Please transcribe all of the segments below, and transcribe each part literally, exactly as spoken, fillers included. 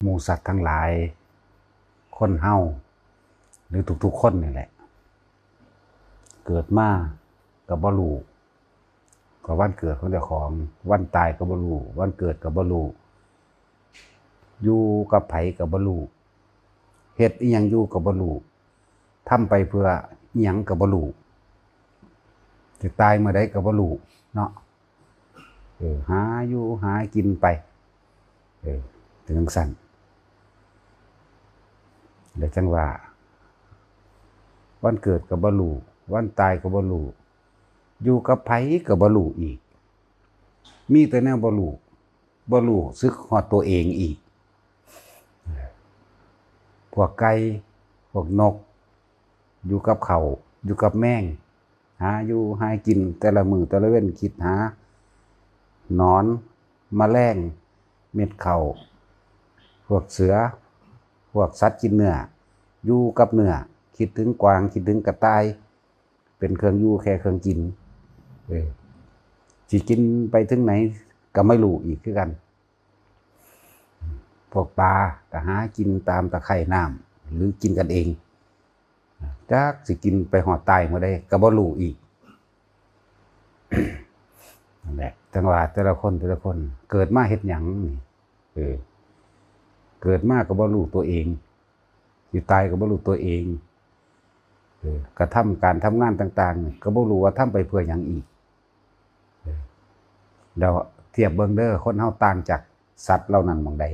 หมู่สัตว์ทั้งหลาย คนเฮา หรือทุกๆคนนี่แหละ เกิดมาก็บ่ฮู้ ก็วันเกิดของเจ้าของ วันตายก็บ่ฮู้ วันเกิดก็บ่ฮู้ อยู่กับไผก็บ่ฮู้ เฮ็ดอิหยังอยู่ก็บ่ฮู้ ทำไปเพื่ออิหยังก็บ่ฮู้ สิตายเมื่อใดก็บ่ฮู้เนาะ เออ หาอยู่หากินไป เออ ถึงจั่งซั้น แล้วจั่งว่า วันเกิดก็บ่ฮู้ วันตายก็บ่ฮู้ อยู่กับไผก็บ่ฮู้อีก มีแต่แนวบ่ฮู้ บ่ฮู้สึกฮอดตัวเองอีก พวกไก่ พวกนก อยู่กับข้าว อยู่กับแมง หาอยู่หากินแต่ละมื้อแต่ละเว็น คิดหาหนอน แมลง เม็ดข้าว พวกเสือ พวกสัตว์กินเนื้อ อยู่กับเนื้อ คิดถึงกวาง คิดถึงกระต่าย เป็นเครื่องอยู่แค่เครื่องกิน เออ สิกินไปถึงไหนก็ไม่รู้อีกคือกัน พวกปลาก็หากินตามตะไคร่น้ำ หรือกินกันเอง จักสิกินไปฮอดตายเมื่อใดก็บ่ฮู้อีก นั่นแหละ จั่งว่าแต่ละคนแต่ละคน เกิดมาเฮ็ดหยังนี่ เออ เกิดมาก็บ่ฮู้ตัวเอง สิตายก็บ่ฮู้ตัวเอง เออ กระทำการทำงานต่างๆนี่ก็บ่ฮู้ว่าทำไปเพื่อหยังอีก เออ แล้วเทียบเบิ่งเด้อ คนเฮาต่างจากสัตว์เหล่านั้นหม่องใด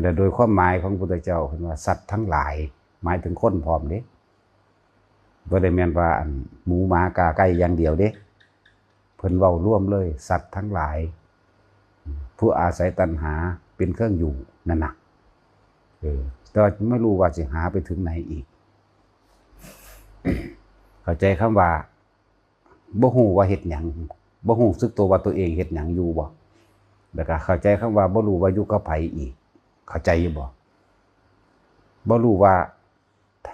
และโดยความหมายของพุทธเจ้าเพิ่นว่าสัตว์ทั้งหลาย หมายถึงคนพร้อมเด้ บ่ได้แม่นว่าอันหมูหมากาไก่อย่างเดียวเด้ เพิ่นเว้ารวมเลย สัตว์ทั้งหลาย ผู้อาศัยตัณหาเป็นเครื่องอยู่นั่นน่ะ เออ แต่ว่าไม่รู้ว่าสิหาไปถึงไหนอีก เข้าใจคำว่า บ่ฮู้ว่าเฮ็ดหยัง บ่ฮู้สึกตัวว่าตัวเองเฮ็ดหยังอยู่บ่ แล้วก็เข้าใจคำว่าบ่ฮู้ว่าอยู่กับไผอีก เข้าใจอยู่บ่ บ่ฮู้ว่า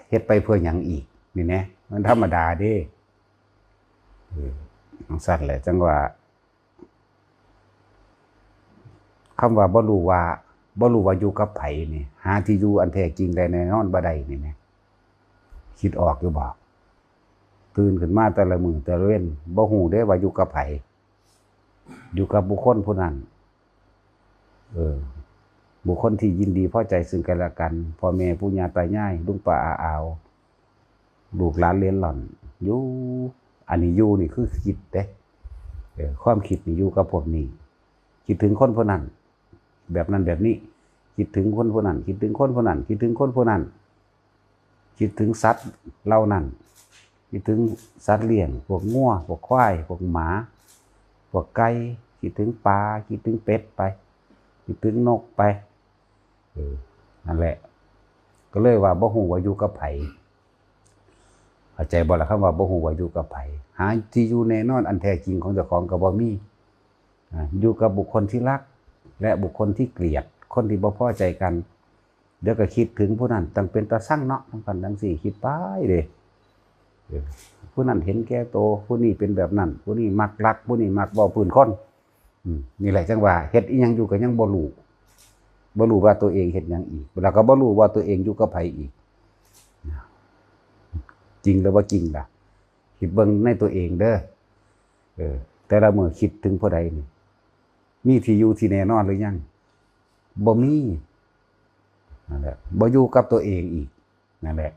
เฮ็ดไปเพื่อหยังอีก นี่แหม มันธรรมดาเด้ เออ จั่งซั้นแหละ จั่งว่า คำว่าบ่ฮู้ว่า บ่ฮู้ว่าอยู่กับไผนี่ หาที่อยู่อันแท้จริงและแน่นอนบ่ได้นี่แหม คิดออกอยู่บ่ ตื่นขึ้นมาแต่ละมื้อแต่ละเว็น บ่ฮู้เด้ว่าอยู่กับไผ อยู่กับบุคคลผู้นั้น เออ บุคคลที่ยินดีพอใจซึ่งกันและกัน พ่อแม่ปู่ย่าตายาย ลุงป้าอาอาว ลูกหลานเหลนหล่อน อยู่ อันนี้อยู่นี่คือคิดเด้ เออ ความคิดนี่อยู่กับพวกนี้ คิดถึงคนผู้นั้น แบบนั้นแบบนี้ คิดถึงคนผู้นั้น คิดถึงคนผู้นั้น คิดถึงคนผู้นั้น คิดถึงสัตว์เหล่านั้น คิดถึงสัตว์เลี้ยง พวกงัว พวกควาย พวกหมา พวกไก่ คิดถึงปลา คิดถึงเป็ดไป คิดถึงนกไป เออ นั่นแหละ ก็เลยว่าบ่ฮู้ว่าอยู่กับไผ เข้าใจบ่ล่ะ คำว่าบ่ฮู้ว่าอยู่กับไผ หาที่อยู่แน่นอนอันแท้จริงของเจ้าของก็บ่มี อ่า อยู่กับบุคคลที่รัก และบุคคลที่เกลียด คนที่บ่พอใจกัน เดี๋ยวก็คิดถึงผู้นั้น ตั้งเป็นตาซังเนาะ ทั้งพันทั้งสี่ คิดไปเด้ เออ ผู้นั้นเห็นแก่โต ผู้นี้เป็นแบบนั้น ผู้นี้มักลัก ผู้นี้มักเว้าพื้นคน อืม นี่แหละจั่งว่า เฮ็ดอิหยังอยู่ก็ยังบ่ฮู้ บ่ฮู้ว่าตัวเองเฮ็ดหยังอีก แล้วก็บ่ฮู้ว่าตัวเองอยู่กับไผอีก จริงหรือบ่จริงล่ะ คิดเบิ่งในตัวเองเด้อ เออ แต่ละมื้อคิดถึงผู้ใดนี่ มีที่อยู่ที่แน่นอนหรือยัง บ่มี นั่นแหละ บ่อยู่กับตัวเองอีก นั่นแหละ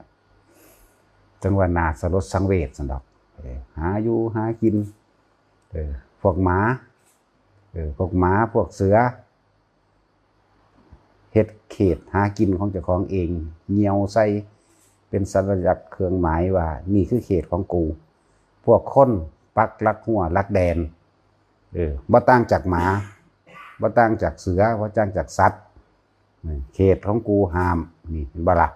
จั่งว่าน่าสลดสังเวชซั่นดอก เออ หาอยู่หากิน เออ พวกหมา เออ พวกหมา พวกเสือ เฮ็ดเขตหากินของเจ้าของเอง เหยี่ยวใส่ เป็นสัญลักษณ์เครื่องหมายว่า นี่คือเขตของกู พวกคนปักหลักฮั้วหลักแดน เออ บ่ต่างจากหมา บ่ต่างจากเสือ บ่ต่างจากสัตว์ นี่ เขตของกูห้าม นี่ เห็นบ่ล่ะ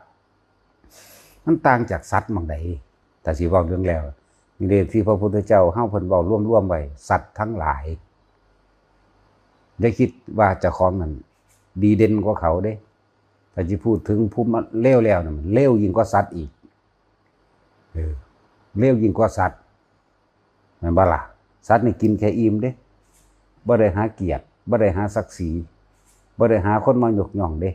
มันต่างจากสัตว์หม่องใด ถ้าสิเว้าเรื่องแล้ว นี่เด้ที่พระพุทธเจ้าเฮาเพิ่นเว้ารวมๆไว้ สัตว์ทั้งหลาย อย่าคิดว่าเจ้าของนั่นดีเด่นกว่าเขาเด้ ถ้าสิพูดถึงภูมิเลวแล้วนั่น เลวยิ่งกว่าสัตว์อีก เออ เลวยิ่งกว่าสัตว์ แม่นบ่ล่ะ สัตว์นี่กินแค่อิ่มเด้ บ่ได้หาเกียรติ บ่ได้หาศักดิ์ศรี บ่ได้หาคนมายกย่องเด้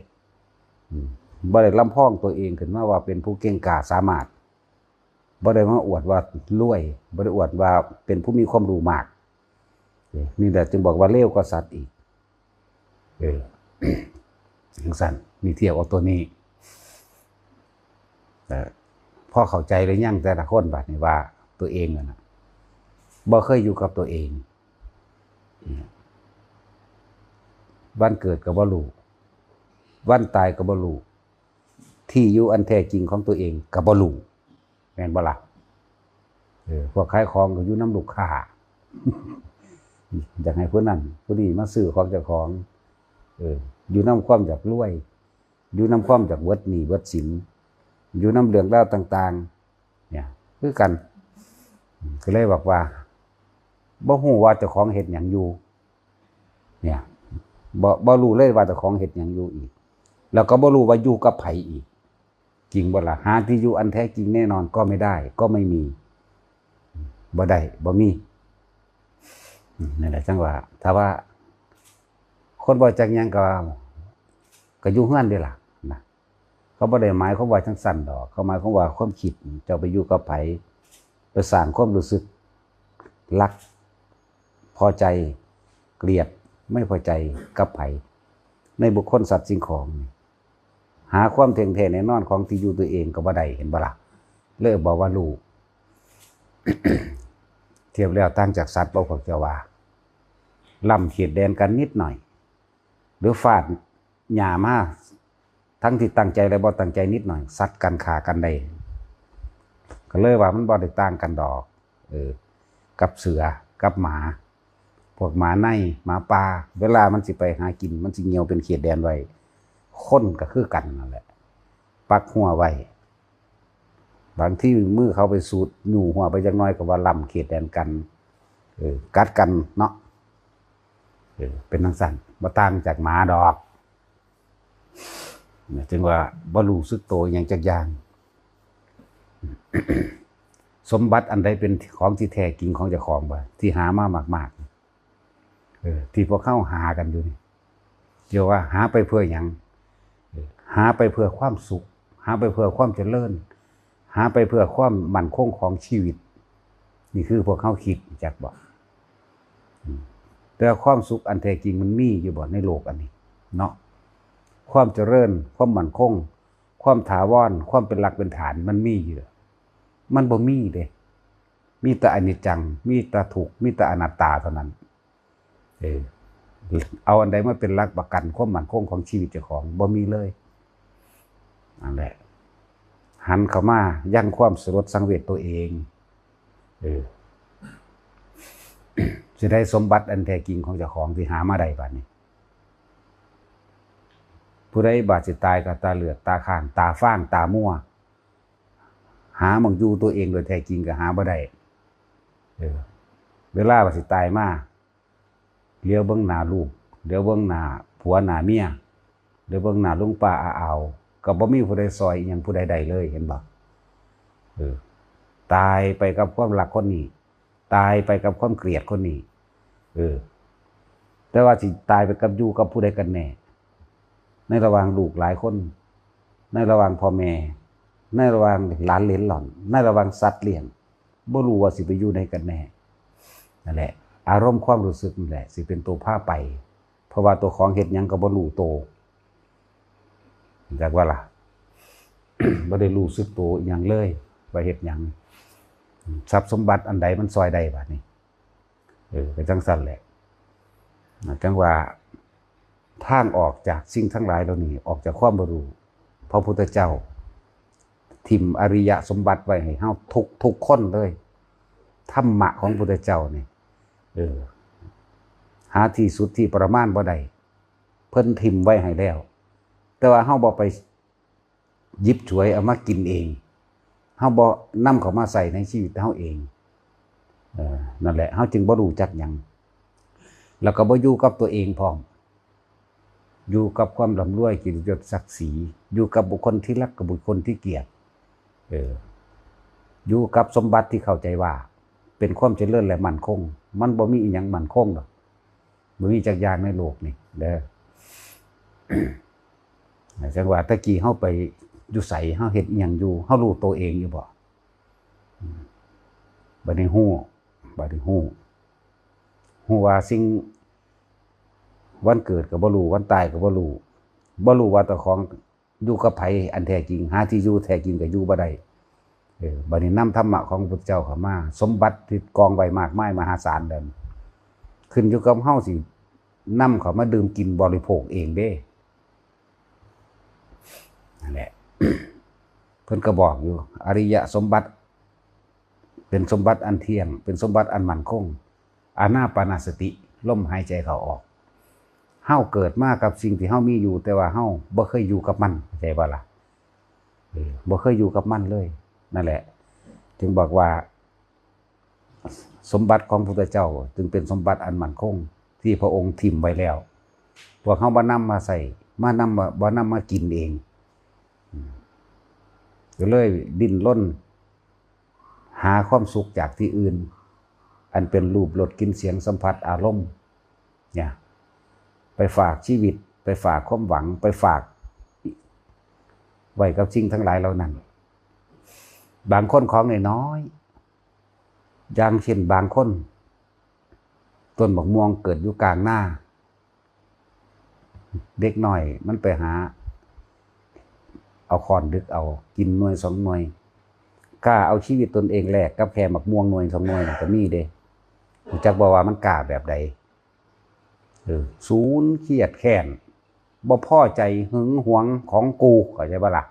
บ่ได้ลำพองตัวเองขึ้นมาว่าเป็นผู้เก่งกาจสามารถ บ่ได้มาอวดว่ารวย บ่ได้อวดว่าเป็นผู้มีความรู้มาก นี่แหละจึงบอกว่าเลวกว่าสัตว์อีก เออ จังซั่น นี่เทียบเอาตัวนี้ เออ พอเข้าใจหรือยังแต่ละคนบัดนี้ว่าตัวเองนั่นน่ะ บ่เคยอยู่กับตัวเอง วันเกิดก็บ่รู้ วันตายก็บ่รู้ ที่อยู่อันแท้จริงของตัวเองก็บ่รู้ แม่นบ่ล่ะ เออ พวกขายของก็อยู่นำลูกค้า อยากให้ผู้นั้นผู้นี้มาซื้อของเจ้าของ เออ อยู่นำความอยากรวย อยู่นำความอยากเบิดหนี้เบิดสิน อยู่นำเรื่องราวต่างๆ เนี่ย คือกัน ก็เลยบอกว่า บ่ฮู้ว่าเจ้าของเฮ็ดหยังอยู่ เนี่ย บ่ บ่รู้เลยว่าเจ้าของเฮ็ดหยังอยู่อีก แล้วก็บ่รู้ว่าอยู่กับไผอีก จริงบ่ล่ะ หาที่อยู่อันแท้จริงแน่นอนก็ไม่ได้ ก็ไม่มี บ่ได้ บ่มี อืม นั่นแหละจังว่า ถ้าว่า คนบ่จักหยังก็ ก็อยู่เฮือนเด้ล่ะ นะ เขาบ่ได้หมายความว่าจังซั่นดอก เขาหมายความว่าความคิด เจ้าไปอยู่กับไผ ไปสร้างความรู้สึก รัก พอใจ เกลียด ไม่พอใจกับไผ ในบุคคลสัตว์สิ่งของ หาความเที่ยงแท้แน่นอนของที่อยู่ตัวเองก็บ่ได้ เห็นบ่ล่ะ เลยบอกว่ารู้ เทียบแล้วต่างจากสัตว์บ่ พวกเจ้าว่า ล้ำเขตแดนกันนิดหน่อย หรือฟาดหญ้ามา ทั้งที่ตั้งใจและบ่ตั้งใจนิดหน่อย สัตว์กันฆ่ากันได้ ก็เลยว่ามันบ่ได้ต่างกันดอก เออ กับเสือ กับหมา พวกหมาใน หมาป่า เวลามันสิไปหากิน มันสิเหยี่ยวเป็นเขตแดนไว้ คนก็คือกันนั่นแหละ ปักฮัวไว้ บางทีมือเขาไปสูดหยูหัวไปจักหน่อยก็ว่าล้ำเขตแดนกัน เออ กัดกันเนาะ เออ เป็นจังซั่น บ่ต่างจากหมาดอก เนี่ย จึงว่าบ่รู้สึกโตอิหยังจักอย่าง สมบัติอันใดเป็นของที่แท้จริงของเจ้าของบ่ ที่หามามากๆ เออ ที่พวกเขาหากันอยู่นี่ เรียกว่าหาไปเพื่อหยัง เออ หาไปเพื่อความสุข หาไปเพื่อความเจริญ หาไปเพื่อความมั่นคงของชีวิต นี่คือพวกเขาคิด จักบ่ อืม แต่ความสุขอันแท้จริงมันมีอยู่บ่ในโลกอันนี้ เนาะ ความเจริญ ความมั่นคง ความถาวร ความเป็นหลักเป็นฐานมันมีอยู่ มันบ่มีเด้ มีแต่อนิจจัง มีแต่ทุกข์ มีแต่อนัตตาเท่านั้น เออ เอาอันใดมาเป็นหลักประกันความมั่นคงของชีวิตเจ้าของ บ่มีเลย นั่นแหละ หันเข้ามายังความสลดสังเวชตัวเอง เออ สิได้สมบัติอันแท้จริงของเจ้าของที่หามาได้บัดนี้ ผู้ใดบาดสิตายก็ตาเหลือกตาข้าง ตาฟาง ตามัว หาหม่องอยู่ตัวเองโดยแท้จริงก็หาบ่ได้ เออ เวลาบาดสิตายมา เหลียวเบิ่งหน้าลูก เหลียวเบิ่งหน้าผัวหน้าเมีย เหลียวเบิ่งหน้าลุงป้าอาอาว ก็บ่มีผู้ใดซอยอิหยังผู้ใดได้เลย เห็นบ่ เออ ตายไปกับความรักคนนี้ ตายไปกับความเกลียดคนนี้ เออ แต่ว่าสิตายไปกับอยู่กับผู้ใดกันแน่ ในระหว่างลูกหลายคน ในระหว่างพ่อแม่ ในระหว่างหลานเหลนหล่อน ในระหว่างสัตว์เลี้ยง บ่รู้ว่าสิไปอยู่ใดกันแน่ นั่นแหละ อารมณ์ความรู้สึกนั่นแหละ สิเป็นตัวพาไป เพราะว่าตัวของเฮ็ดหยังก็บ่รู้โต จักว่าล่ะ บ่ได้รู้สึกโตอิหยังเลย ว่าเฮ็ดหยัง ทรัพย์สมบัติอันใดมันซอยได้บาดนี้ เออ ก็จังซั่นแหละ นะ จังว่าทางออกจากสิ่งทั้งหลายเหล่านี้ ออกจากความบ่รู้ พระพุทธเจ้า ถิ่มอริยสมบัติไว้ให้เฮาทุก ทุกคนเลย ธรรมะของพุทธเจ้านี่ เออ หาที่สุดที่ประมาณบ่ได้ เพิ่นถิ่มไว้ให้แล้ว แต่ว่าเฮาบ่ไปหยิบฉวยเอามากินเอง เฮาบ่นำเข้ามาใส่ในชีวิตเฮาเอง เออ นั่นแหละ เฮาจึงบ่รู้จักหยัง แล้วก็บ่อยู่กับตัวเองพร้อม อยู่กับความร่ำรวยเกียรติยศศักดิ์ศรี อยู่กับบุคคลที่รักกับบุคคลที่เกลียด เออ อยู่กับสมบัติที่เข้าใจว่า เป็นความเจริญและมั่นคง มันบ่มีอิหยังมั่นคงดอก บ่มีจักอย่างในโลกนี่เด้อ จั่งว่าตะกี้เฮาไปอยู่ไส เฮาเฮ็ดอิหยังอยู่ เฮารู้ตัวเองอยู่บ่? อืม บัดนี้ฮู้ บัดนี้ฮู้ ฮู้ว่าสิ่ง วันเกิดก็บ่รู้ วันตายก็บ่รู้ บ่รู้ว่าเจ้าของอยู่กับไผอันแท้จริง หาที่อยู่แท้จริงก็อยู่บ่ได้ เออ บัดนี้นำธรรมะของพระพุทธเจ้าเข้ามา สมบัติที่กองไว้มากมายมหาศาลแล้ว ขึ้นอยู่กับเฮาสินำเข้ามาดื่มกินบริโภคเองเด้ นั่นแหละ เพิ่นก็บอกอยู่ อริยสมบัติ เป็นสมบัติอันเที่ยง เป็นสมบัติอันมั่นคง อานาปานสติ ลมหายใจเข้าออก เฮาเกิดมากับสิ่งที่เฮามีอยู่ แต่ว่าเฮาบ่เคยอยู่กับมัน เข้าใจบ่ล่ะ? เออ บ่เคยอยู่กับมันเลย นั่นแหละ จึงบอกว่า สมบัติของพระพุทธเจ้า จึงเป็นสมบัติอันมั่นคง ที่พระองค์ถิ่มไว้แล้ว พวกเฮาบ่นำมาใช้ มานำมา บ่นำมากินเอง อืม ก็เลยดิ้นรน หาความสุขจากที่อื่น อันเป็นรูป รส กลิ่น เสียง สัมผัส อารมณ์ เนี่ย ไปฝากชีวิต ไปฝากความหวัง ไปฝาก ไว้กับสิ่งทั้งหลายเหล่านั้น บางคนของน้อยๆ อย่างเช่นบางคน ต้นบักม่วงเกิดอยู่กลางนา เด็กน้อยมันไปหา เอาค้อนดึกเอา กินหน่วยสองหน่วย กล้าเอาชีวิตตนเองแลกกับแค่บักม่วงหน่วยสองหน่วยน่ะก็มีเด้ รู้จักบ่ว่ามันกล้าแบบใด? เออ สูญเครียดแค้น บ่พอใจ หึงหวงของกู เข้าใจบ่ล่ะ?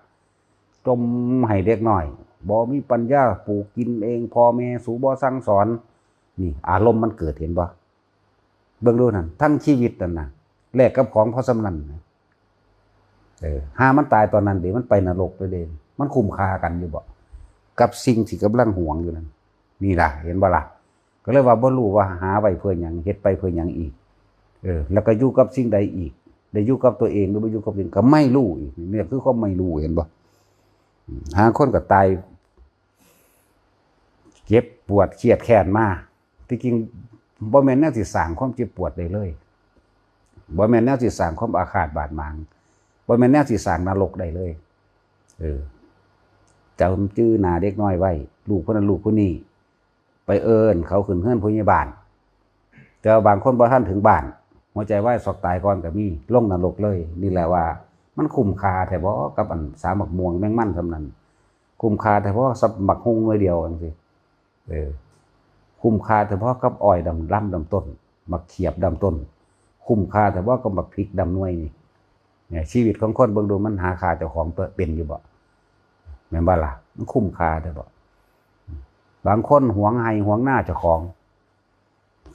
จ่มให้เด็กน้อย บ่มีปัญญาปลูกกินเอง พ่อแม่สูบ่สั่งสอน นี่อารมณ์มันเกิด เห็นบ่? เบิ่งดูนั่น ทั้งชีวิตนั่นน่ะ แลกกับของพอส่ำนั้นน่ะ เออ หามันตายตอนนั้นเด้ มันไปนรกเลยเด้ มันคุ้มค่ากันอยู่บ่ กับสิ่งที่กำลังหวงอยู่นั่น? นี่ล่ะ เห็นบ่ล่ะ? ก็เลยว่าบ่รู้ว่าหาไว้เพื่อหยัง เฮ็ดไปเพื่อหยังอีก เออ แล้วก็อยู่กับสิ่งใดอีก ได้อยู่กับตัวเองหรือบ่อยู่กับตัวเอง ก็ไม่รู้อีก เนี่ยคือความไม่รู้ เห็นบ่? อืม หาคนก็ตาย เจ็บปวดเครียดแค้นมา ที่จริงบ่แม่นแนวสิสร้างความเจ็บปวดได้เลย บ่แม่นแนวสิสร้างความอาฆาตบาดหมาง บ่แม่นแนวสิสร้างนรกได้เลย เออ จำจื่อหน้าเด็กน้อยไว้ ลูกผู้นั้นลูกผู้นี้ ไปเอิ้นเขาขึ้นเฮือนผู้ใหญ่บ้าน แต่ว่าบางคนบ่ทันถึงบ้าน หัวใจวายช็อกตายก่อนก็มี ลงนรกเลย นี่แหละว่ามันคุ้มค่าแท้บ่กับอันสาหมากม่วงแมงมันส่ำนั้น คุ้มค่าแท้บ่กับหมากฮุ่งหน่วยเดียวจั่งซี้ เออ คุ้มค่าแท้บ่กับอ้อยดำลำดำต้น หมากเขียบดำต้น คุ้มค่าแท้บ่กับหมากพริกดำหน่วยนี่ เนี่ย ชีวิตของคนเบิ่งดูมันหาค่าเจ้าของเป็นอยู่บ่ แม่นบ่ล่ะ? มันคุ้มค่าแท้บ่? บางคนหวงไร่หวงนาเจ้าของ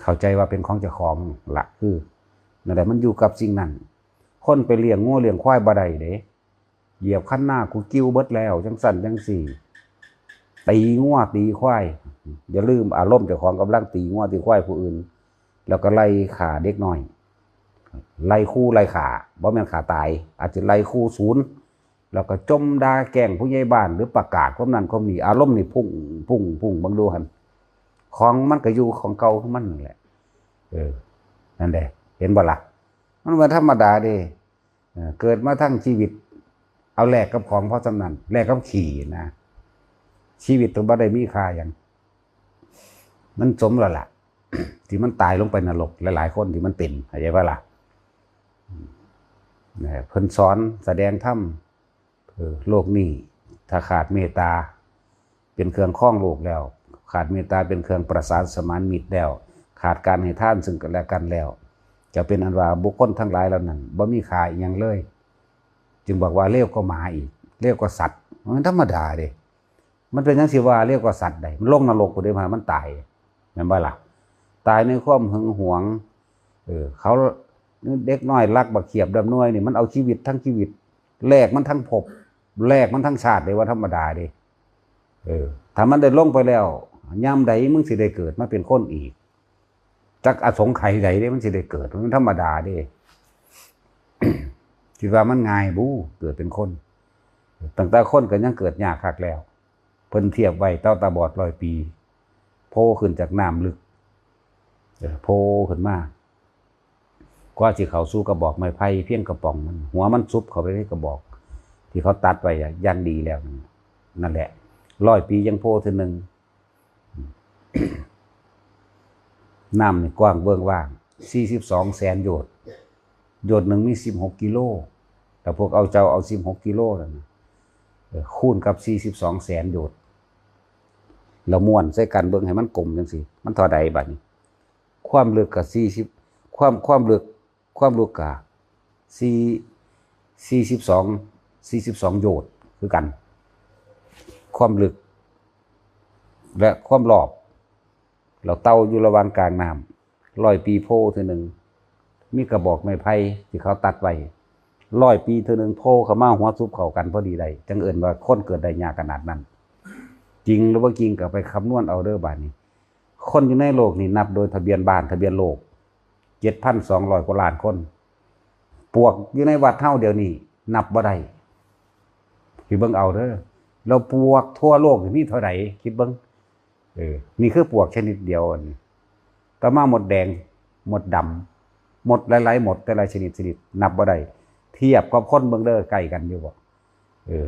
เข้าใจว่าเป็นของเจ้าของละ คือ นั่นแหละ มันอยู่กับสิ่งนั้น คนไปเลี้ยงงัวเลี้ยงควายบ่ได้เด้ เหยียบคันนากูกิ่วเบิดแล้ว จั่งซั้นจั่งซี้ ตีงัวตีควาย อย่าลืมอารมณ์เจ้าของกำลังตีงัวตีควายผู้อื่น แล้วก็ไล่ฆ่าเด็กน้อย ไล่คู่ไล่ฆ่า บ่แม่นฆ่าตาย อาจจะไล่คู่ศูนย์ แล้วก็จ่มด่าแกล้งผู้ใหญ่บ้าน หรือประกาศความนั้นความนี้ อารมณ์นี่พุ่ง พุ่ง พุ่ง เบิ่งดูหั่น ของมันก็อยู่ของเก่าของมันนั่นแหละ เออ นั่นแหละ เห็นบ่ล่ะ? มันบ่ธรรมดาเด้ เออ เกิดมาทั้งชีวิต เอาแลกกับของพอส่ำนั้น แลกกับขี้นะ ชีวิตต้องบ่ได้มีค่าหยัง มันสมแล้วล่ะ ที่มันตายลงไปนรก หลายๆ คนที่มันเป็น เข้าใจบ่ล่ะ? อืม นะ เพิ่นสอนแสดงธรรม เออ โลกนี้ถ้าขาดเมตตาเป็นเครื่องครองโลกแล้ว ขาดเมตตาเป็นเครื่องประสานสมานมิตรแล้ว ขาดการให้ทานซึ่งกันและกันแล้ว จะเป็นอันว่าบุคคลทั้งหลายเหล่านั้นบ่มีค่าอิหยังเลย จึงบอกว่าเลวกว่าหมาอีก เลวกว่าสัตว์ มันธรรมดาเด้ มันเป็นจั่งซี้ว่าเลวกว่าสัตว์ใด มันลงนรกพุ้นเด้ มันตาย แม่นบ่ล่ะ? ตายในความหึงหวง เออ เขา เด็กน้อยลักบักเขียบดำหน่วยนี่ มันเอาชีวิตทั้งชีวิต แลกมันทั้งภพ แลกมันทั้งชาติเด้ ว่าธรรมดาเด้ เออ ถ้ามันได้ลงไปแล้ว ยามใดมึงสิได้เกิดมาเป็นคนอีก จักอสงไขยใดเด้ มันสิได้เกิด มันธรรมดาเด้ คิดว่ามันง่ายบู เกิดเป็นคน ตั้งแต่คนก็ยังเกิดยากคักแล้ว เพิ่นเทียบไว้เต่าตาบอดร้อยปี โผล่ขึ้นจากน้ำลึก เออ โผล่ขึ้นมา กว่าสิเข้าสู่กระบอกไม้ไผ่เพียงกระป๋องมัน หัวมันซุบเข้าไปในกระบอก ที่เขาตัดไว้อะอย่างดีแล้วนั่น นั่นแหละ ร้อยปียังโผล่เทื่อหนึ่ง น้ำนี่กว้างเวิ้งว้าง สี่สิบสองแสนโยชน์ โยชน์หนึ่งมีสิบหกกิโล แต่พวกเอาเจ้าเอาสิบหกกิโลนั่นน่ะ เออ คูณกับสี่สิบสองแสนโยชน์ แล้วม้วนใส่กันเบิ่งให้มันกลมจังซี่ มันเท่าใดบัดนี้ ความลึกก็สี่สิบ ความ ความลึก ความลึกก็สี่ สี่สิบสอง สี่สิบสองโยชน์คือกัน ความลึก และความรอบ แล้วเต่าอยู่ระหว่างกลางน้ำ ร้อยปีโผล่เทื่อหนึ่ง มีกระบอกไม้ไผ่ที่เขาตัดไว้ ร้อยปีเทื่อหนึ่งโผล่เข้ามาหัวซุบเข้ากันพอดีได้ จั่งเอิ้นว่าคนเกิดได้ยากขนาดนั้น จริงหรือบ่จริงก็ไปคำนวณเอาเด้อบัดนี้ คนอยู่ในโลกนี่นับโดยทะเบียนบ้านทะเบียนโลก เจ็ดพันสองร้อยกว่าล้านคน ปวกอยู่ในวัดเฮาเดี๋ยวนี้นับบ่ได้ คิดเบิ่งเอาเด้อ แล้วปวกทั่วโลกนี่มีเท่าใด คิดเบิ่ง เออ นี่คือปวกชนิดเดียวอันนี้ ต่อมามดแดง มดดำ มดหลายๆ มดแต่ละชนิดชนิด นับบ่ได้ เทียบกับคนเบิ่งเด้อ ใกล้กันอยู่บ่ เออ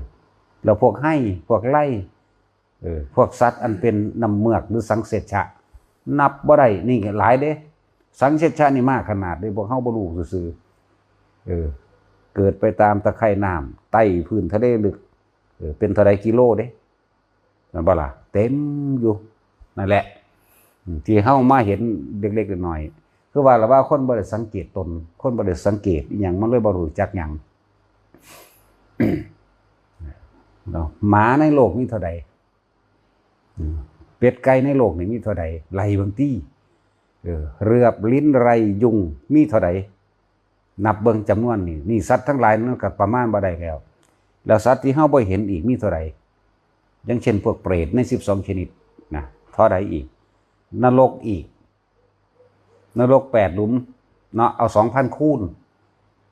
แล้วพวกไฮ่ พวกไล่ เออ พวกสัตว์อันเป็นน้ำเมือกหรือสังเสชะ นับบ่ได้ นี่หลายเด้ สังเสชะนี่มากขนาดเด้ พวกเฮาบ่รู้ซื่อๆ เออ เกิดไปตามตะไคร่น้ำ ใต้พื้นทะเลลึก เออ เป็นเท่าใดกิโลเด้ แม่นบ่ล่ะ เต็มอยู่ นั่นแหละ อืม ที่เฮามาเห็นเล็กๆน้อยๆ คือว่าล่ะว่าคนบ่ได้สังเกตตน คนบ่ได้สังเกตอิหยัง มันเลยบ่รู้จักหยัง เนาะ หมาในโลกมีเท่าใด อืม เป็ดไก่ในโลกนี่มีเท่าใด ไล่เบิ่งติ เออ เหลือบ ลิ้น ไร ยุง มีเท่าใด นับเบิ่งจำนวนนี่ นี่สัตว์ทั้งหลายมันก็ประมาณบ่ได้แล้ว แล้วสัตว์ที่เฮาบ่เห็นอีกมีเท่าใด อย่างเช่นพวกเปรตในสิบสองชนิดนะ เท่าใดอีก นรกอีก นรกแปดหลุมเนาะ เอาสองพันคูณ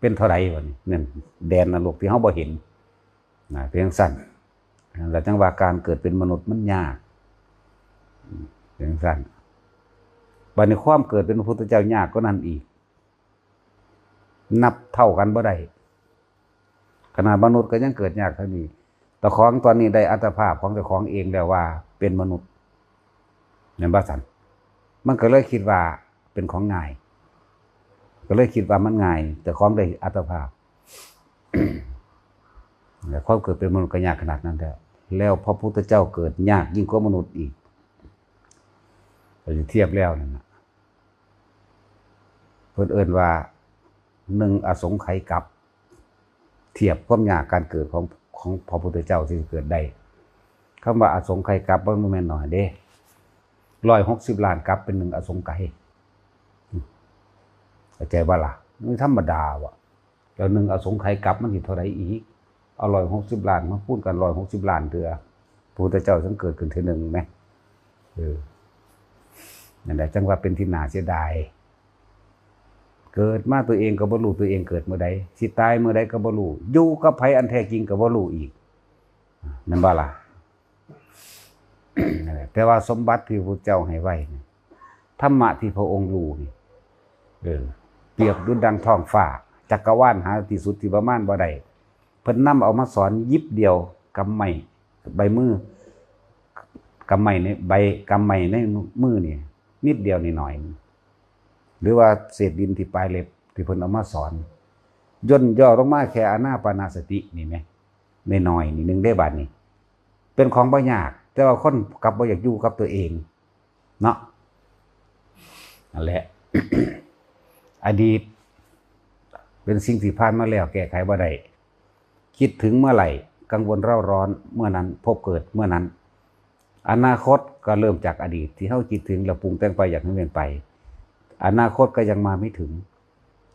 เป็นเท่าใดวะนี่ นั่น แดนนรกที่เฮาบ่เห็นนะ เป็นจั่งซั้น แล้วจั่งว่าการเกิดเป็นมนุษย์มันยาก อืม เป็นจั่งซั้น บัดนี้ความเกิดเป็นพระพุทธเจ้ายากกว่านั้นอีก นับเท่ากันบ่ได้ ขนาดมนุษย์ก็ยังเกิดยากเท่านี้ เจ้าของตอนนี้ได้อัตภาพของเจ้าของเองแล้วว่าเป็นมนุษย์ แม่นบ่ซั่น มันก็เลยคิดว่าเป็นของง่าย ก็เลยคิดว่ามันง่าย เจ้าของได้อัตภาพ แต่ความเกิดเป็นมนุษย์ก็ยากขนาดนั้นแล้ว แล้วพระพุทธเจ้าเกิดยากยิ่งกว่ามนุษย์อีก ก็สิเทียบแล้วนั่นน่ะ เพิ่นเอิ้นว่าหนึ่งอสงไขยกัป เทียบความยากการเกิดของ ของพระพุทธเจ้าที่เกิดได้ คำว่าอสงไขยกัปมันบ่แม่นน้อยเด้ ร้อยหกสิบล้านกัปเป็นหนึ่งอสงไขย เข้าใจบ่ล่ะ มันธรรมดาว่ะ แล้วหนึ่งอสงไขยกัปมันสิเท่าใดอีก เอาร้อยหกสิบล้านมาคูณกันร้อยหกสิบล้านเทื่อ พระพุทธเจ้าจั่งเกิดขึ้นเทื่อหนึ่งแหม เออ นั่นแหละจั่งว่าเป็นที่น่าเสียดาย เกิดมาตัวเองก็บ่รู้ตัวเองเกิดเมื่อใด สิตายเมื่อใดก็บ่รู้ อยู่กับไผอันแท้จริงก็บ่รู้อีก แม่นบ่ล่ะ นั่นแหละ แต่ว่าสมบัติที่พระพุทธเจ้าให้ไว้นี่ ธรรมะที่พระองค์รู้นี่ เออ เปรียบดุจดังท้องฟ้า จักรวาลหาที่สุดที่ประมาณบ่ได้ เพิ่นนำเอามาสอนหยิบเดียว กำไม้ ใบมือ กำไม้ในใบ กำไม้ในมือนี่ นิดเดียวนิดหน่อย หรือว่าเศษดินที่ปลายเล็บที่เพิ่นเอามาสอน ย่นย่อลงมาแค่อานาปานสตินี่แหม น้อยๆนิดนึงเด้บัดนี้ เป็นของบ่ยาก แต่ว่าคนกลับบ่อยากอยู่กับตัวเอง เนาะ นั่นแหละ อดีต เป็นสิ่งที่ผ่านมาแล้วแก้ไขบ่ได้ คิดถึงเมื่อไหร่ กังวลเร่าร้อนเมื่อนั้น พบเกิดเมื่อนั้น อนาคตก็เริ่มจากอดีตที่เฮาคิดถึงแล้วปรุงแต่งไปอยากให้มันไป อนาคตก็ยังมาไม่ถึง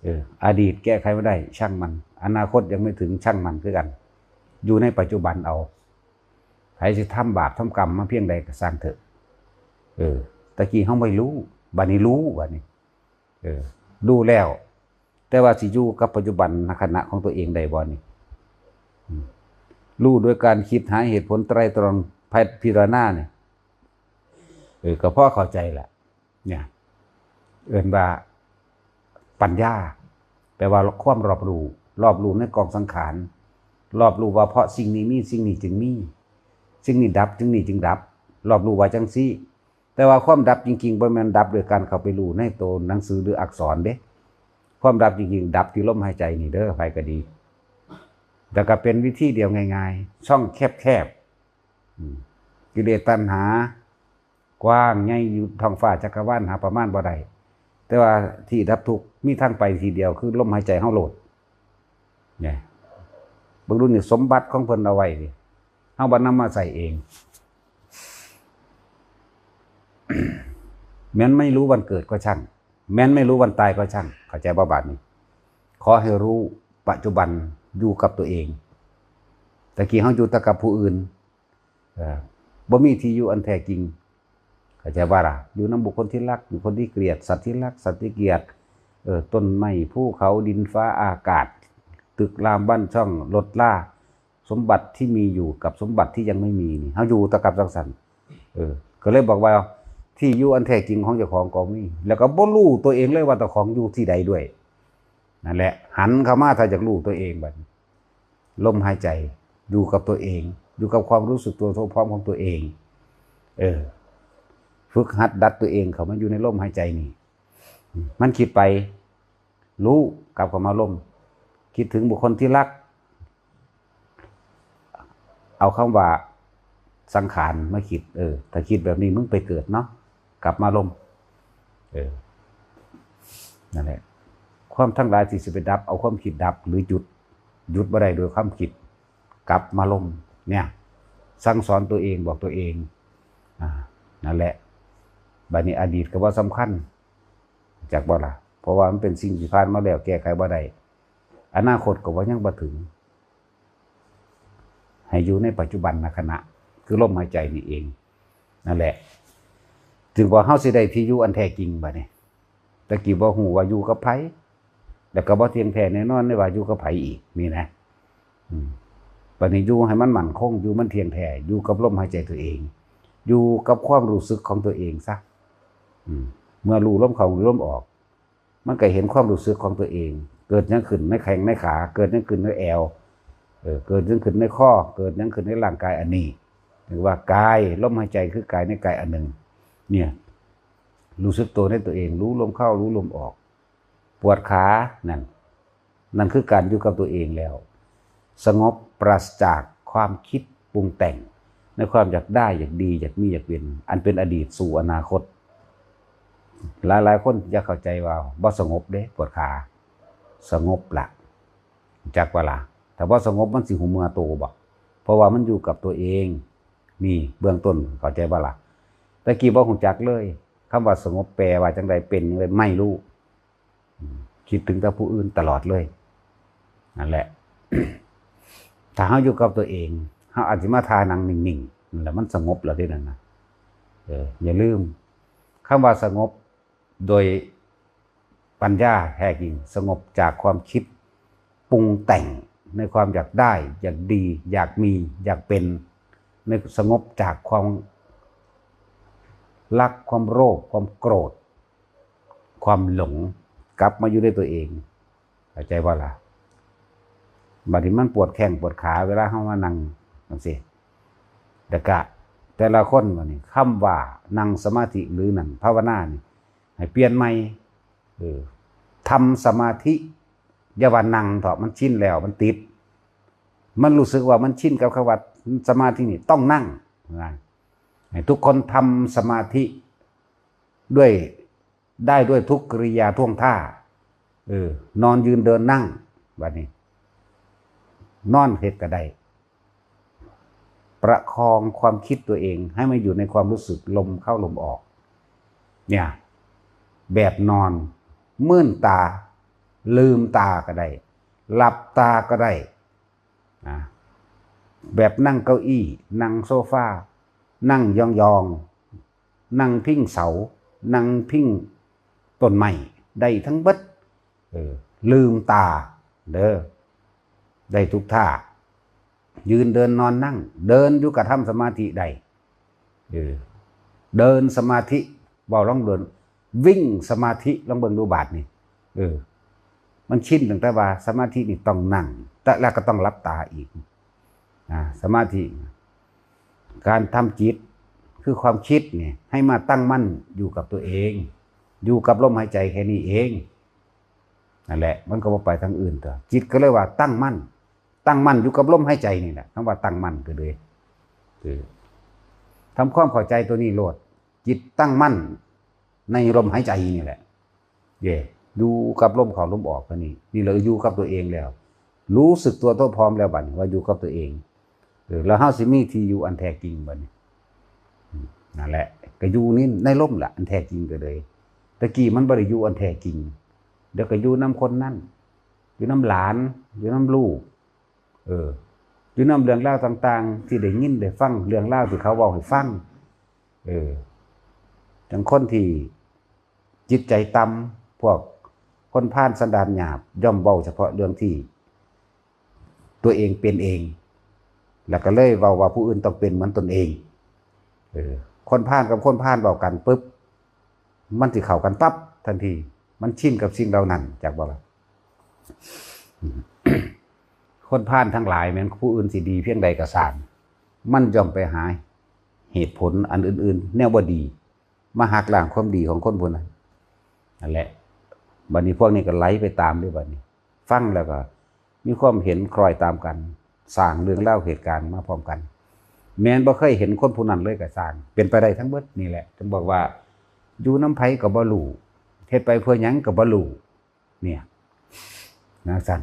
เออ อดีตแก้ไขไม่ได้ ช่างมัน อนาคตยังไม่ถึง ช่างมันคือกัน อยู่ในปัจจุบันเอา ไผสิทำบาปทำกรรมมาเพียงใดก็ซ่างเถอะ เออ ตะกี้เฮาไม่รู้ บัดนี้รู้ บัดนี้ เออ รู้แล้ว แต่ว่าสิอยู่กับปัจจุบันขณะของตัวเองได้บ่นี่ อืม รู้โดยการคิดหาเหตุผลไตร่ตรองพิจารณาเนี่ย เออ ก็พอเข้าใจแหละ เนี่ย เอิ้นว่าปัญญา แปลว่าความรอบรู้ รอบรู้ในกองสังขาร รอบรู้ว่าเพราะสิ่งนี้มี สิ่งนี้จึงมี สิ่งนี้ดับ สิ่งนี้จึงดับ รอบรู้ว่าจังซี่ แต่ว่าความดับจริงๆบ่แม่นดับโดยการเข้าไปรู้ในตัวหนังสือหรืออักษรเด้ ความดับจริงๆดับที่ลมหายใจนี่เด้อ ไผก็ดี แต่ก็เป็นวิธีเดียวง่ายๆ ช่องแคบๆ อืม กิเลสตัณหากว้างใหญ่อยู่ท้องฟ้าจักรวาลหาประมาณบ่ได้ แต่ว่าที่ดับทุกข์มีทางไปทีเดียวคือลมหายใจเฮาโลด เนี่ย เบิ่งดูนี่ สมบัติของเพิ่นเอาไว้นี่ เฮาบ่นำมาใช้เอง แม้นไม่รู้วันเกิดก็ช่าง แม้นไม่รู้วันตายก็ช่าง เข้าใจบ่บาดนี้ ขอให้รู้ปัจจุบัน อยู่กับตัวเอง ตะกี้เฮาอยู่แต่กับผู้อื่น เอ่อ บ่มีที่อยู่อันแท้จริง เข้าใจบ่ล่ะ อยู่นำบุคคลที่รัก บุคคลที่เกลียด สัตว์ที่รัก สัตว์ที่เกลียด เอ่อ ต้นไม้ ภูเขา ดินฟ้าอากาศ ตึกรามบ้านช่อง รถรา สมบัติที่มีอยู่กับสมบัติที่ยังไม่มีนี่ เฮาอยู่แต่กับจังซั่น เออ ก็เลยบอกว่า ที่อยู่อันแท้จริงของเจ้าของก็มี แล้วก็บ่รู้ตัวเองเลยว่าเจ้าของอยู่ที่ใดด้วย นั่นแหละ หันเข้ามาถ้าอยากรู้ตัวเองบัดนี้ ลมหายใจ อยู่กับตัวเอง อยู่กับความรู้สึกตัวทั่วพร้อมของตัวเอง เออ ฝึกหัดดัดตัวเองเข้ามาอยู่ในลมหายใจนี่ มันคิดไป รู้ กลับเข้ามาลม คิดถึงบุคคลที่รัก เอาคำว่าสังขารมาคิด เออ ถ้าคิดแบบนี้มึงไปเกิดเนาะ กลับมาลม เออ นั่นแหละ ความทั้งหลายที่สิไปดับ เอาความคิดดับ หรือหยุด หยุดบ่ได้โดยความคิด กลับมาลม เนี่ย สั่งสอนตัวเอง บอกตัวเอง อ่า นั่นแหละ บัดนี้อดีตก็บ่สำคัญ จักบ่ล่ะ เพราะว่ามันเป็นสิ่งที่ผ่านมาแล้ว แก้ไขบ่ได้ อนาคตก็ว่ายังบ่ถึง ให้อยู่ในปัจจุบันนะขณะ คือลมหายใจนี่เอง นั่นแหละ จึงว่าเฮาสิได้ที่อยู่อันแท้จริงบัดนี้ ตะกี้บ่ฮู้ว่าอยู่กับไผ แล้วก็บ่เที่ยงแท้แน่นอนเลยว่าอยู่กับไผอีก นี่นะ อืม บัดนี้อยู่ให้มันมั่นคง อยู่มันเที่ยงแท้ อยู่กับลมหายใจตัวเอง อยู่กับความรู้สึกของตัวเองซะ อืม เมื่อรู้ลมเข้า รู้ลมออก มันก็เห็นความรู้สึกของตัวเอง เกิดหยังขึ้นในแข้งในขา เกิดหยังขึ้นในแอว เออ เกิดหยังขึ้นในคอ เกิดหยังขึ้นในร่างกายอันนี้ เรียกว่ากาย ลมหายใจคือกายในกายอันหนึ่ง เนี่ย รู้สึกตัวในตัวเอง รู้ลมเข้า รู้ลมออก ปวดขา นั่น นั่นคือการอยู่กับตัวเองแล้ว สงบปราศจากความคิดปรุงแต่ง ในความอยากได้ อยากดี อยากมี อยากเป็น อันเป็นอดีตสู่อนาคต หลายๆคนจะเข้าใจว่าบ่สงบเด้ ปวดขา สงบละ จักบ่ล่ะ ถ้าบ่สงบมันสิหูเมือโตบ่ เพราะว่ามันอยู่กับตัวเอง นี่เบื้องต้น เข้าใจบ่ล่ะ ตะกี้บ่ฮู้จักเลย คำว่าสงบแปลว่าจังใด เป็นจังใด ไม่รู้ อืม คิดถึงแต่ผู้อื่นตลอดเลย นั่นแหละ ถ้าเฮาอยู่กับตัวเอง เฮาอาจสิมาท่านั่งนิ่งๆ นั่นแหละ มันสงบแล้วเด้นั่นนะ เออ อย่าลืม คำว่าสงบโดยปัญญาแท้จริง สงบจากความคิดปรุงแต่งในความอยากได้ อยากดี อยากมี อยากเป็น ใน สงบจากความรัก ความโลภ ความโกรธ ความหลง กลับมาอยู่ในตัวเอง เข้าใจบ่ล่ะ บัดนี้มันปวดแข้งปวดขาเวลาเฮามานั่งจังซี่ แล้วก็แต่ละคนบัดนี้ คำว่านั่งสมาธิหรือนั่งภาวนานี่ ให้เปลี่ยนใหม่ เออ ทำสมาธิ อย่าว่านั่งเถาะ มันชินแล้ว มันติด มันรู้สึกว่ามันชินกับคำว่าสมาธินี่ต้องนั่งนะ ให้ทุกคนทำสมาธิด้วย ได้ด้วยทุกกิริยาท่วงท่า เออ นอนยืนเดินนั่ง บัดนี้ นอนเฮ็ดก็ได้ ประคองความคิดตัวเองให้มาอยู่ในความรู้สึกลมเข้าลมออก เนี่ย แบบนอน มืนตา ลืมตาก็ได้ หลับตาก็ได้ นะ แบบนั่งเก้าอี้ นั่งโซฟา นั่งยองๆ นั่งพิงเสา นั่งพิงต้นไม้ ได้ทั้งเบิด เออ ลืมตา เด้อ ได้ทุกท่า ยืนเดินนอนนั่ง เดินอยู่กะทำสมาธิได้ เออ เดินสมาธิ เว้าลองเดิน วิ่งสมาธิ ลองเบิ่งดูบาดนี่ เออ มันชินตั้งแต่ว่าสมาธินี่ต้องนั่ง แต่แล้วก็ต้องหลับตาอีก อ่า สมาธิ การทำจิตคือความคิดเนี่ย ให้มาตั้งมั่นอยู่กับตัวเอง อยู่กับลมหายใจแค่นี้เอง นั่นแหละ มันก็บ่ไปทางอื่นตัว จิตก็เลยว่าตั้งมั่น ตั้งมั่นอยู่กับลมหายใจนี่แหละ คำว่าตั้งมั่นก็เลย คือ ทำความเข้าใจตัวนี้โลด จิตตั้งมั่นในลมหายใจนี่แหละ เย่ อยู่กับลมเข้าลมออกเท่านี้ นี่เราอยู่กับตัวเองแล้ว รู้สึกตัวทั่วพร้อมแล้วบัดนี้ว่าอยู่กับตัวเอง เออ แล้วเฮาสิมีที่อยู่อันแท้จริงบัดนี้ อืม นั่นแหละ ก็อยู่นี่ในลมล่ะ อันแท้จริงก็เลย ตะกี้มันบ่ได้อยู่อันแท้จริง เดี๋ยวก็อยู่นำคนนั้น อยู่นำหลาน อยู่นำลูก เออ อยู่นำเรื่องราวต่างๆ ที่ได้ยินได้ฟัง เรื่องราวที่เขาเว้าให้ฟัง เออ จั่งคนที่จิตใจต่ำ พวกคนพาลสันดานหยาบ ย่อมเว้าเฉพาะเรื่องที่ตัวเองเป็นเอง แล้วก็เลยเว้าว่าผู้อื่นต้องเป็นเหมือนตนเอง เออ คนพาลกับคนพาลเว้ากันปุ๊บ มันสิเข้ากันปั๊บทันที มันชินกับสิ่งเหล่านั้น จักบ่ล่ะ คนพาลทั้งหลายแม้นผู้อื่นสิดีเพียงใดก็ซ่าง มันย่อมไปหาเหตุผลอันอื่นๆ แนวบ่ดี มาหักล้างความดีของคนผู้นั้น นั่นแหละ บัดนี้พวกนี้ก็ไหลไปตามเด้บัดนี้ ฟังแล้วก็มีความเห็นคล้อยตามกัน สร้างเรื่องราวเหตุการณ์มาพร้อมกัน แม้นบ่เคยเห็นคนผู้นั้นเลยก็ซ่าง เป็นไปได้ทั้งเบิดนี่แหละ จึงบอกว่า อยู่นำไผก็บ่รู้ เฮ็ดไปเพื่อหยังก็บ่รู้ เนี่ย จั่งซั้น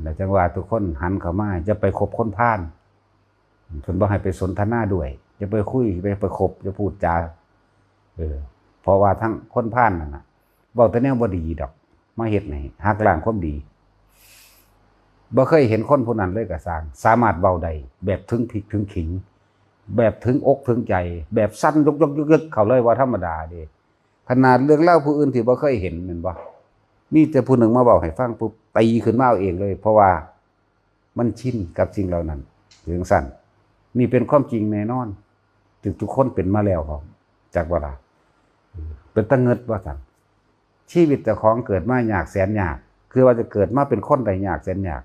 แล้วจั่งว่าทุกคนหันเข้ามา อย่าไปคบคนพาล เพิ่นบ่ให้ไปสนทนาด้วย อย่าไปคุย อย่าไปคบ อย่าพูดจา เออ เพราะว่าทั้งคนพาลนั่นน่ะ เว้าแต่แนวบ่ดีดอก มาเฮ็ดให้หักล้างความดี บ่เคยเห็นคนผู้นั้นเลยก็ซ่าง สามารถเว้าได้แบบถึงพริกถึงขิง แบบถึงอกถึงใจ แบบสั่นยกๆๆๆ เข้าเลยว่าธรรมดาเด้ ขนาดเรื่องราวผู้อื่นที่บ่เคยเห็นแม่นบ่ มีแต่ผู้หนึ่งมาเว้าให้ฟังปุ๊บ ตีขึ้นมาเอาเองเลย เพราะว่ามันชินกับสิ่งเหล่านั้น จั่งซั้น นี่เป็นความจริงแน่นอน ทุกๆคนเป็นมาแล้วพร้อม จักบ่ล่ะ เป็นตาเงิดว่าซั่น ชีวิตเจ้าของเกิดมายากแสนยาก คือว่าจะเกิดมาเป็นคนได้ยากแสนยาก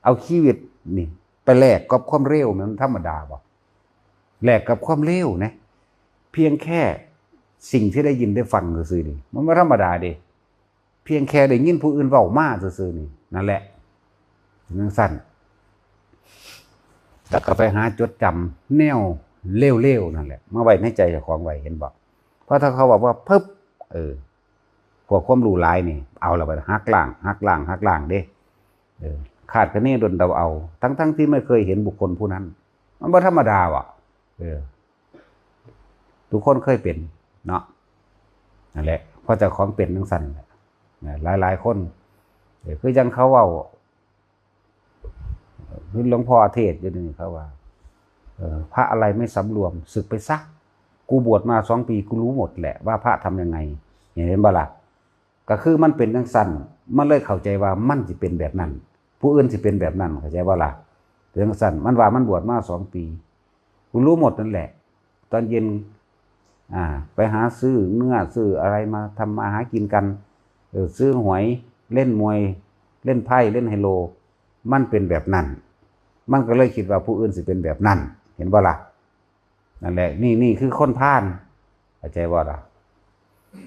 เอาชีวิตนี่ไปแลกกับความเลว มันธรรมดาบ่ แลกกับความเลวนะ เพียงแค่สิ่งที่ได้ยินได้ฟังซื่อๆนี่ มันบ่ธรรมดาเด้ เพียงแค่ได้ยินผู้อื่นเว้ามาซื่อๆนี่ นั่นแหละ จั่งซั้น แล้วก็ไปหาจดจำแนวเลวๆนั่นแหละ มาไว้ในใจเจ้าของไว้ เห็นบ่ เพราะถ้าเขาบอกว่า ปึ๊บ เออ พวกความรู้หลายนี่ เอาละบัด หักล้าง หักล้าง หักล้างเด้ เออ คาดคะเนดลเดาเอา ทั้งๆที่ไม่เคยเห็นบุคคลผู้นั้น มันบ่ธรรมดาว่ะ เออ ทุกคนเคยเป็นเนาะ นั่นแหละ เพราะเจ้าของเป็นจั่งซั้นแหละ นะ หลายๆคน เออ คือจั่งเขาเว้า คือหลวงพ่อเทศน์อยู่นี่เขาว่า เออ พระอะไรไม่สำรวม สึกไปซะ กูบวชมาสองปี กูรู้หมดแหละว่าพระทำยังไง เห็นบ่ล่ะ ก็คือมันเป็นจั่งซั้น มันเลยเข้าใจว่ามันสิเป็นแบบนั้น ผู้อื่นสิเป็นแบบนั้น เข้าใจบ่ล่ะ เป็นจั่งซั้น มันว่ามันบวชมาสองปี กูรู้หมดนั่นแหละ ตอนเย็น อ่า ไปหาซื้อเนื้อซื้ออะไรมาทำมาหากินกัน เออ ซื้อหวย เล่นมวย เล่นไพ่ เล่นไฮโล มันเป็นแบบนั้น มันก็เลยคิดว่าผู้อื่นสิเป็นแบบนั้น เห็นบ่ล่ะ นั่นแหละ นี่ นี่คือคนพาล เข้าใจบ่ล่ะ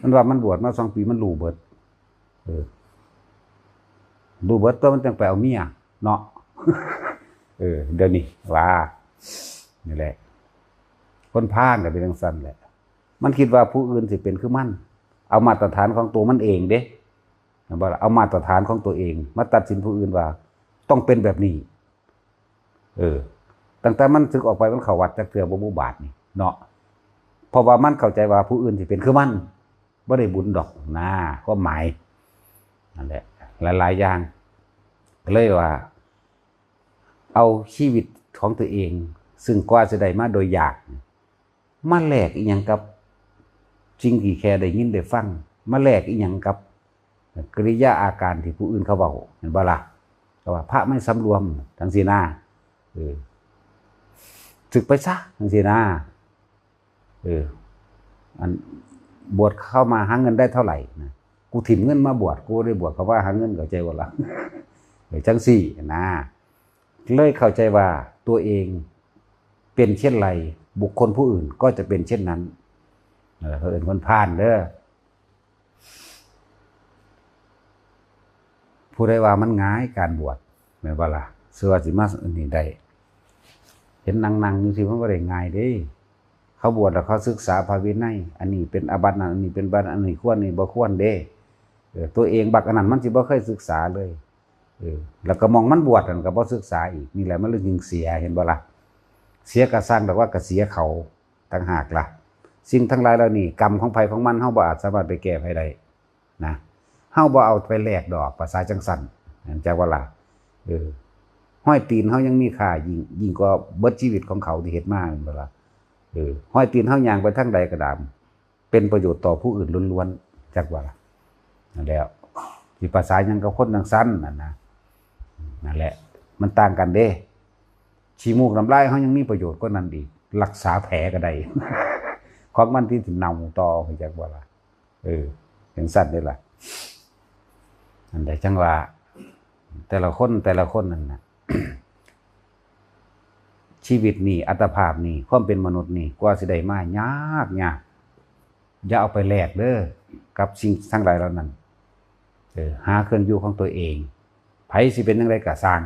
มันว่ามันบวชมาสองปี มันรู้เบิด เออ รู้เบิดตัวมันจั่งไปเอาเมียเนาะ เออ เดี๋ยวนี้ว่า นี่แหละ คนพาลก็เป็นจั่งซั้นแหละ มันคิดว่าผู้อื่นสิเป็นคือมัน เอามาตรฐานของตัวมันเองเด้ เห็นบ่ล่ะ เอามาตรฐานของตัวเอง มาตัดสินผู้อื่นว่า ต้องเป็นแบบนี้ เออ ตั้งแต่มันสึกออกไปมันเข้าวัดจักเทื่อบ่ บ่บาดนี่เนาะ เพราะว่ามันเข้าใจว่าผู้อื่นสิเป็นคือมัน บ่ได้บุญดอกนะ ความหมาย นั่นแหละ หลายๆอย่าง ก็เลยว่า เอาชีวิตของตัวเอง ซึ่งกว่าจะได้มาโดยยาก มาแลกอีหยังกับสิ่งที่แค่ได้ยินได้ฟัง มาแลกอีหยังกับกิริยาอาการที่ผู้อื่นเขาเว้า เห็นบ่ล่ะ เขาว่าพระไม่สำรวมจั่งซี้นะ เออ สึกไปซะจั่งซี้นะ เออ อันบวชเข้ามาหาเงินได้เท่าไหร่นะ กูถิ่มเงินมาบวช กูได้บวช เขาว่าหาเงิน เข้าใจบ่ล่ะ เออ จังซี่นะ เลยเข้าใจว่าตัวเองเป็นเช่นไร บุคคลผู้อื่นก็จะเป็นเช่นนั้น เออ เขาเอิ้นคนพาลเด้อ ผู้ใดว่ามันง่ายการบวช แม่นบ่ล่ะ เชื่อว่าสิมาอันนี้ได้ เห็นนั่งๆอยู่สิ มันบ่ได้ง่ายเด้ เขาบวชแล้วเขาศึกษาพระวินัย อันนี้เป็นอาบัตินั่น อันนี้เป็นบัติ อันนี้ควร นี่บ่ควรเด้ เออ ตัวเองบักอันนั้นมันสิบ่เคยศึกษาเลย เออ แล้วก็หม่องมันบวชนั่นก็บ่ศึกษาอีก นี่แหละมันเลยยิ่งเสีย เห็นบ่ล่ะ เสียกะซัง แต่ว่ากะเสียเขาต่างหากล่ะ สิ่งทั้งหลายเหล่านี้ กรรมของไผของมัน เฮาบ่อาจสามารถไปแก้ไผได้นะ เฮาบ่เอาไปแลกดอก ภาษาจังซั่น จักว่าล่ะ เออ ฮอยตีนเฮายังมีค่า ยิ่ง ยิ่งกว่าเบิดชีวิตของเขาที่เฮ็ดมา แม่นบ่ล่ะ เออ ฮอยตีนเฮาย่างไปทางใดก็ตาม เป็นประโยชน์ต่อผู้อื่นล้วนๆ จักว่าล่ะ นั่นแหละ สิภาษาหยังกับคนจังซั่นนั่นนะ นั่นแหละ มันต่างกันเด้ ขี้มูกน้ำลายเฮายังมีประโยชน์กว่านั้นอีก รักษาแผลก็ได้ ของมันที่สิเน่าต่อ จักว่าล่ะ เออ จังซั่นเด้ล่ะ นั่นแหละ จังว่า แต่ละคน แต่ละคนนั่นน่ะ ชีวิตนี่ อัตภาพนี่ ความเป็นมนุษย์นี่ กว่าสิได้มา ยาก ยาก อย่าเอาไปแลกเด้อ กับสิ่งทั้งหลายเหล่านั้น เออ หาเครื่องอยู่ของตัวเอง ไผสิเป็นจั่งใดก็ซ่าง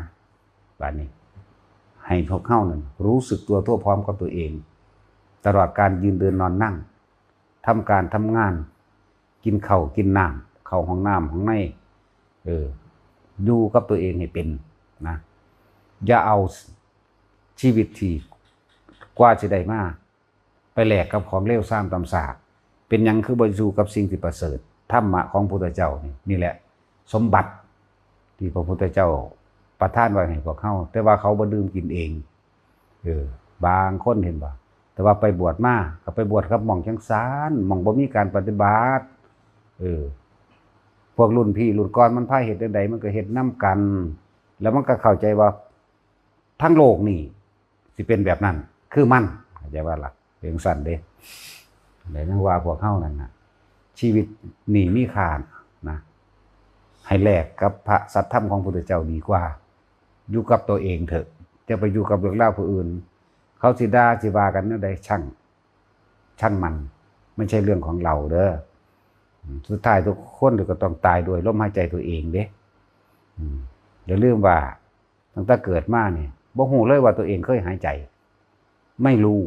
บาดนี้ ให้พวกเฮานั่นรู้สึกตัวทั่วพร้อมกับตัวเอง ตลอดการยืนเดินนอนนั่ง ทำการทำงาน กินข้าวกินน้ำ เข้าห้องน้ำห้องใน เออ อยู่กับตัวเองให้เป็นนะ อย่าเอาชีวิตที่กว่าสิได้มา ไปแลกกับของเลวทรามต่ำซาก เป็นหยังคือบ่อยู่กับสิ่งที่ประเสริฐ ธรรมะของพุทธเจ้านี่ นี่แหละ สมบัติที่พระพุทธเจ้าประทานไว้ให้พวกเฮา แต่ว่าเขาบ่ดื่มกินเอง เออ บางคนเห็นบ่ แต่ว่าไปบวชมา ก็ไปบวชกับหม่องจังซั้น หม่องบ่มีการปฏิบัติ เออ พวกรุ่นพี่รุ่นก่อนมันพาเฮ็ดจั่งใด มันก็เฮ็ดนำกัน แล้วมันก็เข้าใจว่า ทั้งโลกนี่สิเป็นแบบนั้น คือมัน เข้าใจว่าล่ะ เป็นจั่งซั้นเด้ แล้วยังว่าพวกเฮานั่นน่ะ ชีวิตนี่มีค่านะ ให้แลกกับพระสัทธรรมของพุทธเจ้าดีกว่า อยู่กับตัวเองเถอะ อย่าไปอยู่กับเรื่องราวผู้อื่น เขาสิด่าสิว่ากันแนวใด ช่าง ช่างมัน ไม่ใช่เรื่องของเราเด้อ อืม สุดท้ายทุกคนก็ต้องตายด้วยลมหายใจตัวเองเด้ อืม อย่าลืมว่า ตั้งแต่เกิดมานี่ บ่ฮู้เลยว่าตัวเองเคยหายใจ ไม่รู้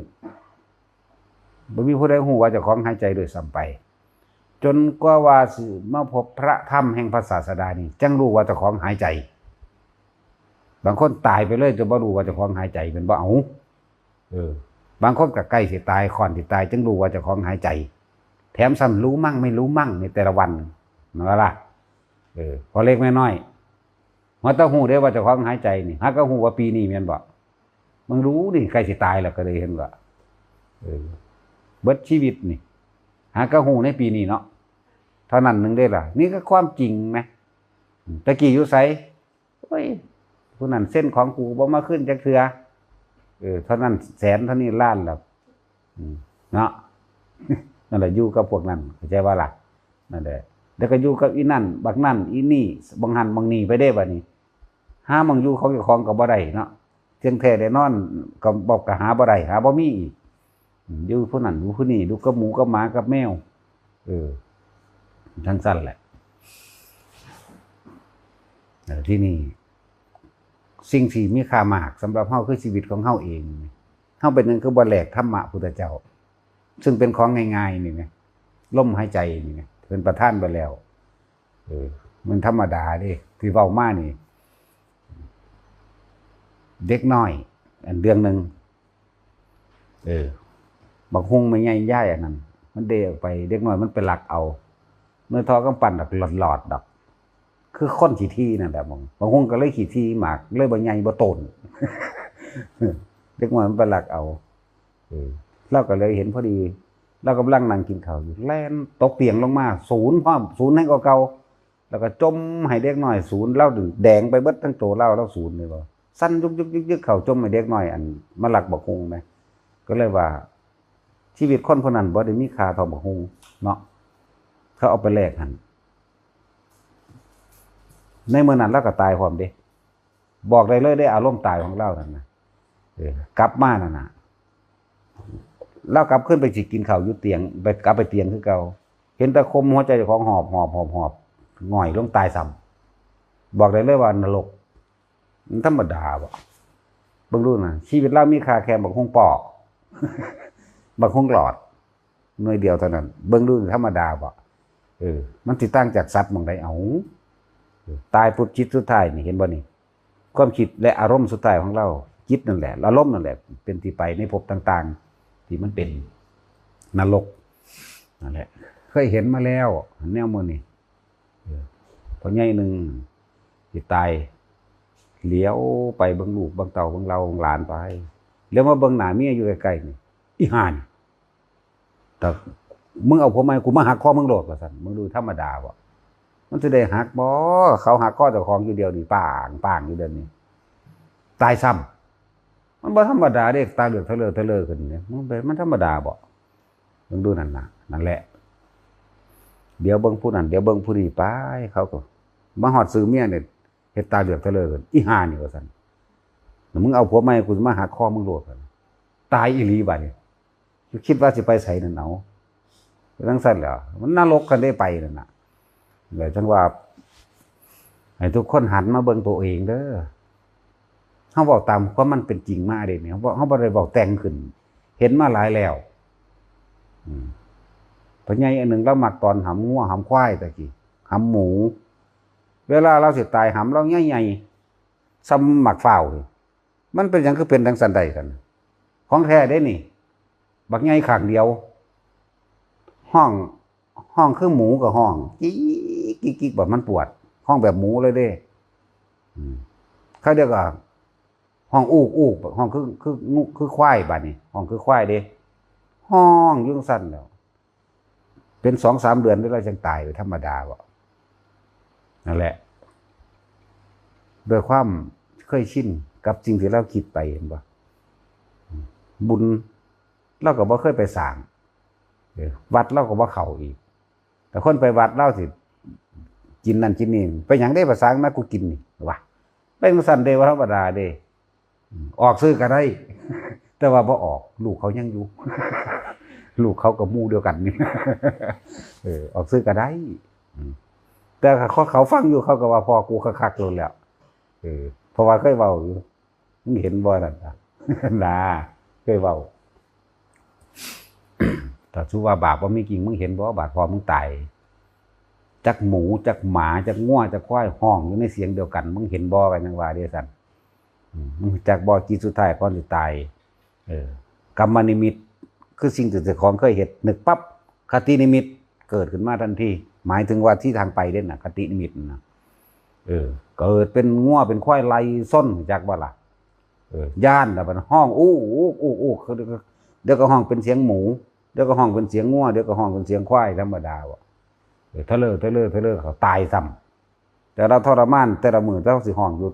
บ่มีผู้ใดฮู้ว่าเจ้าของหายใจด้วยซ้ำไป จนกว่าว่าสิมาพบพระธรรมแห่งพระศาสดานี่ จั่งรู้ว่าเจ้าของหายใจ บางคนตายไปเลยจนบ่รู้ว่าเจ้าของหายใจ แม่นบ่ เอ้า เออ บางคนก็ใกล้สิตาย ค่อนสิตาย จั่งรู้ว่าเจ้าของหายใจ แถมซ้ำรู้มั่งไม่รู้มั่งในแต่ละวัน แม่นบ่ล่ะ เออ พอเล็กแม่น้อย หัวตาฮู้ได้ว่าเจ้าของหายใจนี่ หากะฮู้ว่าปีนี้แม่นบ่ มึงรู้นี่ ใกล้สิตายแล้วก็เลยเห็นว่า เออ เบิดชีวิตนี่ หากะฮู้ในปีนี้เนาะ เท่านั้นหนึ่งได้ล่ะ นี่ก็ความจริงนะ ตะกี้อยู่ไส โอ้ย ผู้นั้นเซ็นของกูบ่มาคืนจักเทื่อ เออ เท่านั้นแสน เท่านี้ล้านแล้ว อืม เนาะ นั่นแหละ อยู่กับพวกนั้น เข้าใจว่าล่ะ นั่นแหละ แล้วก็อยู่กับอีนั่น บักนั่น อีนี่ บังหันบังนี่ไปเด้บัดนี้ หาหม่องอยู่ของเจ้าของก็บ่ได้เนาะ เที่ยงแท้แน่นอน ก็บอกก็หาบ่ได้ หาบ่มีอีก อืม อยู่ผู้นั้น อยู่ผู้นี้ อยู่กับหมูกับหมากับแมว เออ จั่งซั้นแหละ เออ ที่นี่ สิ่งที่มีค่ามากสำหรับเฮาคือชีวิตของเฮาเอง เฮาเป็นหยังคือบ่แลกธรรมะพุทธเจ้า ซึ่งเป็นของง่ายๆ นี่นะ ลมหายใจนี่นะ เพิ่นประทานไปแล้ว เออ มันธรรมดาเด้ ที่เว้ามานี่ เด็กน้อย อันเรื่องหนึ่ง เออ บักฮุ่งแม่ใหญ่ยายอันนั้น มันเดออกไป เด็กน้อยมันไปลักเอา เนื้อทอกำปั้นดอกหลอดๆ ดอก คือคนขี้ถี่นั่นแหละ บัก บักฮุ่งก็เลยขี้ถี่มาก เลยบ่ใหญ่บ่โตน เด็กน้อยมันไปลักเอา เออ เราก็เลยเห็นพอดี เรากำลังนั่งกินข้าวอยู่ แล่นตกเตียงลงมา สูนพร้อม สูนแฮงกว่าเก่า แล้วก็จ่มให้เด็กน้อยสูน ลาวแดงไปเบิดทั้งโตลาว ลาวสูนเลยว่า สั่นยุกๆๆๆ เข้าจ่มให้เด็กน้อยอันมาลักบักฮุ่งแหม ก็เลยว่า ชีวิตคนผู้นั้นบ่ได้มีค่าเท่าบักฮุ่งเนาะ เขาเอาไปแลกหั่น ในมื้อนั้นลาวก็ตายพร้อมเด้ บอกได้เลยเด้ อารมณ์ตายของลาวนั่นนะ เออ กลับมานั่นน่ะ ลาวกลับขึ้นไปสิกินข้าวอยู่เตียง ไปกลับไปเตียงคือเก่า เห็นแต่คมหัวใจเจ้าของหอบหอบหอบหอบ หงอยลงตายซ้ำ บอกได้เลยว่านรก มันธรรมดาบ่ เบิ่งดูนะ ชีวิตลาวมีค่าแค่บักฮุ่งปอ บักฮุ่งหลอด หน่วยเดียวเท่านั้น เบิ่งดูธรรมดาบ่ เออ มันสิต่างจากสัตว์หม่องใด เอา เออ ตายปุ๊บจิตสุดท้ายนี่ เห็นบ่นี่ ความคิดและอารมณ์สุดท้ายของลาว จิตนั่นแหละ อารมณ์นั่นแหละ เป็นที่ไปในภพต่างๆ ที่มันเป็นนรก นั่นแหละ เคยเห็นมาแล้ว แนวมื้อนี้ เออ พ่อใหญ่หนึ่งสิตาย เหลียวไปเบิ่งลูกเบิ่งเต้าเบิ่งเหล่าเบิ่งหลานไป แล้วมาเบิ่งหน้าเมียอยู่ใกล้ๆ นี่ อีห่านี่ แต่มึงเอาผัวใหม่กูมาหักคอมึงโลดว่าซั่น มึงดูธรรมดาบ่ มันสิได้หักบ่ เขาหักคอเจ้าของอยู่เดียวนี่ ป้าง ป้างอยู่เดี๋ยวนี้ ตายซ้ำ มันบ่ธรรมดาเด้ ตาเหลือกทะเลอทะเลอขึ้นเนี่ย มันเป็น มันธรรมดาบ่ มึงดูนั่นน่ะ นั่นแหละ เดี๋ยวเบิ่งผู้นั้น เดี๋ยวเบิ่งผู้นี้ไป เขาก็ มาฮอดซื้อเมียเนี่ย เฮ็ดตาเหลือกทะเลอขึ้น อีห่านี่ว่าซั่น มึงเอาผัวใหม่กูสิมาหักคอมึงโลดว่าซั่น ตายอีหลีบัดนี้ คิดว่าสิไปไสนั่นเอา จั่งซั่นแหละ มันนรกกันได้ไปนั่นน่ะ แล้วจั่งว่า ให้ทุกคนหันมาเบิ่งตัวเองเด้อ เฮาเว้าตามความมันเป็นจริงมาเด้เนี่ย เฮาบ่ เฮาบ่ได้เว้าแต่งขึ้น เห็นมาหลายแล้ว อืม พ่อใหญ่อันหนึ่งลาวมักตอนหำงัวหำควายตะกี้ หำหมู เวลาลาวสิตายหำลาวใหญ่ๆ ส่ำหมากฟ้าวนี่ มันเป็นหยังคือเป็นจั่งซั่นได้ซั่น ของแท้เด้นี่ บักใหญ่ข้างเดียว ฮ้อง ฮ้องคือหมูก็ฮ้อง จิ๊กจิ๊กจิ๊กแบบมันปวด ฮ้องแบบหมูเลยเด้ อืม เขาเดียวก็ฮ้องอูกอูก ฮ้องคือ คืองู คือควายบัดนี้ ฮ้องคือควายเด้ ฮ้องอยู่จั่งซั่นแหล้ว เป็นสองสามเดือนแล้วจั่งตายไปธรรมดาบ่ นั่นแหละ ด้วยความเคยชินกับสิ่งที่ลาวคิดไป เห็นบ่ บุญลาวก็บ่เคยไปสร้าง เออ วัดลาวก็บ่เข้าอีก แต่คนไปวัดลาวสิกินนั่นกินนี่ ไปหยังได้ภาษามากูกินนี่วะ ไปจั่งซั่นเด้ บ่ธรรมดาเด้ อืม ออกซื่อก็ได้ แต่ว่าบ่ออก ลูกเขายังอยู่ ลูกเขากับหมู่เดียวกันนี่ เออ ออกซื่อก็ได้ อืม แต่เขา เขาฟังอยู่ เขาก็ว่าพ่อกูคักๆโลดแหล้ว เออ เพราะว่าเคยเว้าอยู่ มึงเห็นบ่นั่นน่ะ น่ะ เคยเว้า ถ้าสมมุติว่าบาปบ่มีจริง มึงเห็นบ่ บาดพ่อมึงตาย จักหมู จักหมา จักงัว จักควาย ฮ้องอยู่ในเสียงเดียวกัน มึงเห็นบ่ ก็ยังว่าเด้ซั่น อืม มึงจักบ่ จิตสุดท้ายก่อนสิตาย เออ กรรมนิมิต คือสิ่งที่เจ้าของเคยเฮ็ด นึกปั๊บ คตินิมิตเกิดขึ้นมาทันที หมายถึงว่าที่ทางไปเด้น่ะ คตินิมิตน่ะ เออ เกิดเป็นงัวเป็นควายไล่ส้น จักบ่ล่ะ เออ ย้านแล้วบัดฮ้อง อู้อู้อู้อู้ เดี๋ยวก็ฮ้องเป็นเสียงหมู เดี๋ยวก็ฮ้องเป็นเสียงงัว เดี๋ยวก็ฮ้องเป็นเสียงควายธรรมดาบ่ เออ ทะเลอทะเลอทะเลอ เขาตายซ้ำ แต่เราทรมาน แต่ละมื้อเราสิฮ้องอยู่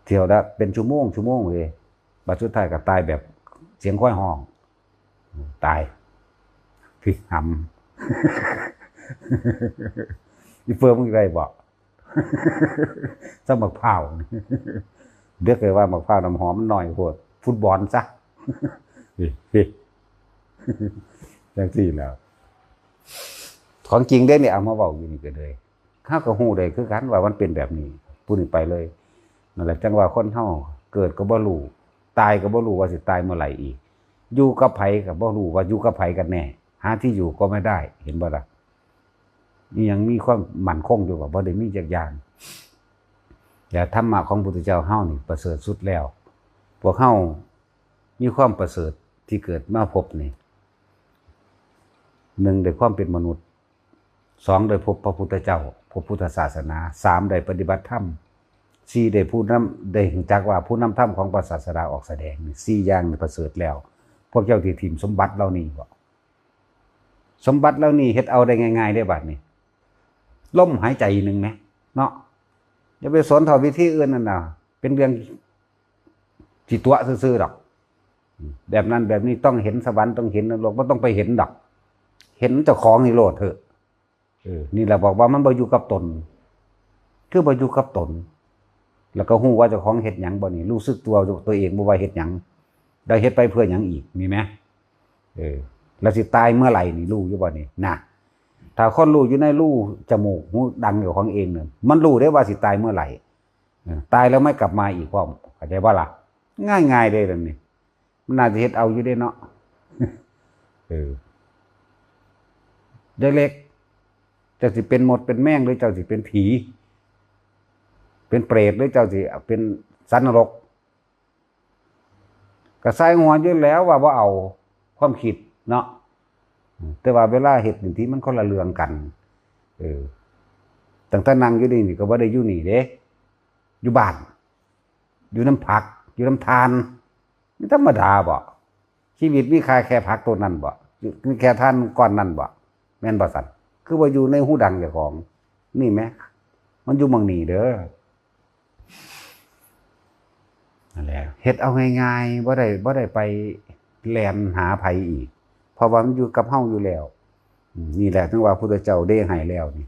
เที่ยวละเป็นชั่วโมง ชั่วโมงเลย บัดสุดท้ายก็ตายแบบเสียงควายฮ้อง ตาย พี่หำ อีเฟิร์มมึงได้บ่ สำหรับหมากพร้าว เด็กเลยว่าหมากพร้าวน้ำหอมมันน้อยโพด ฟุตบอลซะ จั่งซี้แหล้ว ของจริงเด้เนี่ย เอามาเว้าอยู่นี่ก็เลย เฮาก็ฮู้ได้คือกันว่ามันเป็นแบบนี้ ผู้นี้ไปเลย นั่นแหละ จั่งว่าคนเฮาเกิดก็บ่รู้ ตายก็บ่รู้ว่าสิตายเมื่อไหร่อีก อยู่กับไผก็บ่รู้ว่าอยู่กับไผกันแน่ หาที่อยู่ก็ไม่ได้ เห็นบ่ล่ะ นี่ยังมีความมั่นคงอยู่ ก็บ่ได้มีจักอย่าง แต่ธรรมะของพุทธเจ้าเฮานี่ประเสริฐสุดแล้ว พวกเฮามีความประเสริฐที่เกิดมาพบนี่ หนึ่ง ได้ความเป็นมนุษย์ สอง ได้พบพระพุทธเจ้า พบพุทธศาสนา สาม ได้ปฏิบัติธรรม สี่ ได้ผู้นำ ได้รู้จักว่าผู้นำธรรมของพระศาสดาออกแสดง นี่ สี่ อย่างนี่ประเสริฐแล้ว พวกเจ้าที่ถิ่มสมบัติเหล่านี้บ่ สมบัติเหล่านี้เฮ็ดเอาได้ง่ายๆเด้บัดนี้ ลมหายใจหนึ่งแหม เนาะ อย่าไปสนเท่าวิธีอื่นนั่นน่ะ เป็นเรื่องขี้ตั๋วซื่อๆดอก แบบนั้นแบบนี้ต้องเห็นสวรรค์ ต้องเห็นนรก บ่ต้องไปเห็นดอก เห็นเจ้าของนี่โลดเถอะ เออ นี่แหละบอกว่ามันบ่อยู่กับตน คือบ่อยู่กับตน แล้วก็ฮู้ว่าเจ้าของเฮ็ดหยังบ่นี่ รู้สึกตัว ตัวเองบ่ว่าเฮ็ดหยัง แล้วเฮ็ดไปเพื่อหยังอีก มีไหม เออ แล้วสิตายเมื่อไหร่นี่ รู้อยู่บ่นี่ น่ะ ถ้าคนรู้อยู่ในรูจมูก หูดังเจ้าของเองเนี่ย มันรู้ได้ว่าสิตายเมื่อไหร่ เออ ตายแล้วไม่กลับมาอีกพร้อม เข้าใจบ่ล่ะ ง่ายๆ เลยเรื่องนี้ มันน่าจะเฮ็ดเอาอยู่เด้เนาะ เออ ยายเล็ก เจ้าสิเป็นมดเป็นแมง หรือเจ้าสิเป็นผี เป็นเปรต หรือเจ้าสิเป็นสัตว์นรก ก็ใส่หัวอยู่แล้วว่าบ่เอาความคิดเนาะ แต่ว่าเวลาเฮ็ดนี่ที่มันคนละเรื่องกัน เออ ตั้งแต่นั่งอยู่นี่ นี่ก็บ่ได้อยู่นี่เด้ อยู่บ้าน อยู่นำผัก อยู่นำถ่าน มันธรรมดาบ่ ชีวิตมีค่าแค่ผักต้นนั้นบ่ มีแค่ถ่านก้อนนั้นบ่ แม่นบ่ซั่น คือว่าอยู่ในหูดังเจ้าของ นี่แหม มันอยู่หม่องนี้เด้อ นั่นแหละ เฮ็ดเอาง่ายๆ บ่ได้ บ่ได้ไปแล่นหาไผอีก เพราะว่ามันอยู่กับเฮาอยู่แล้ว อืม นี่แหละถึงว่าพุทธเจ้าเด้ให้แล้วนี่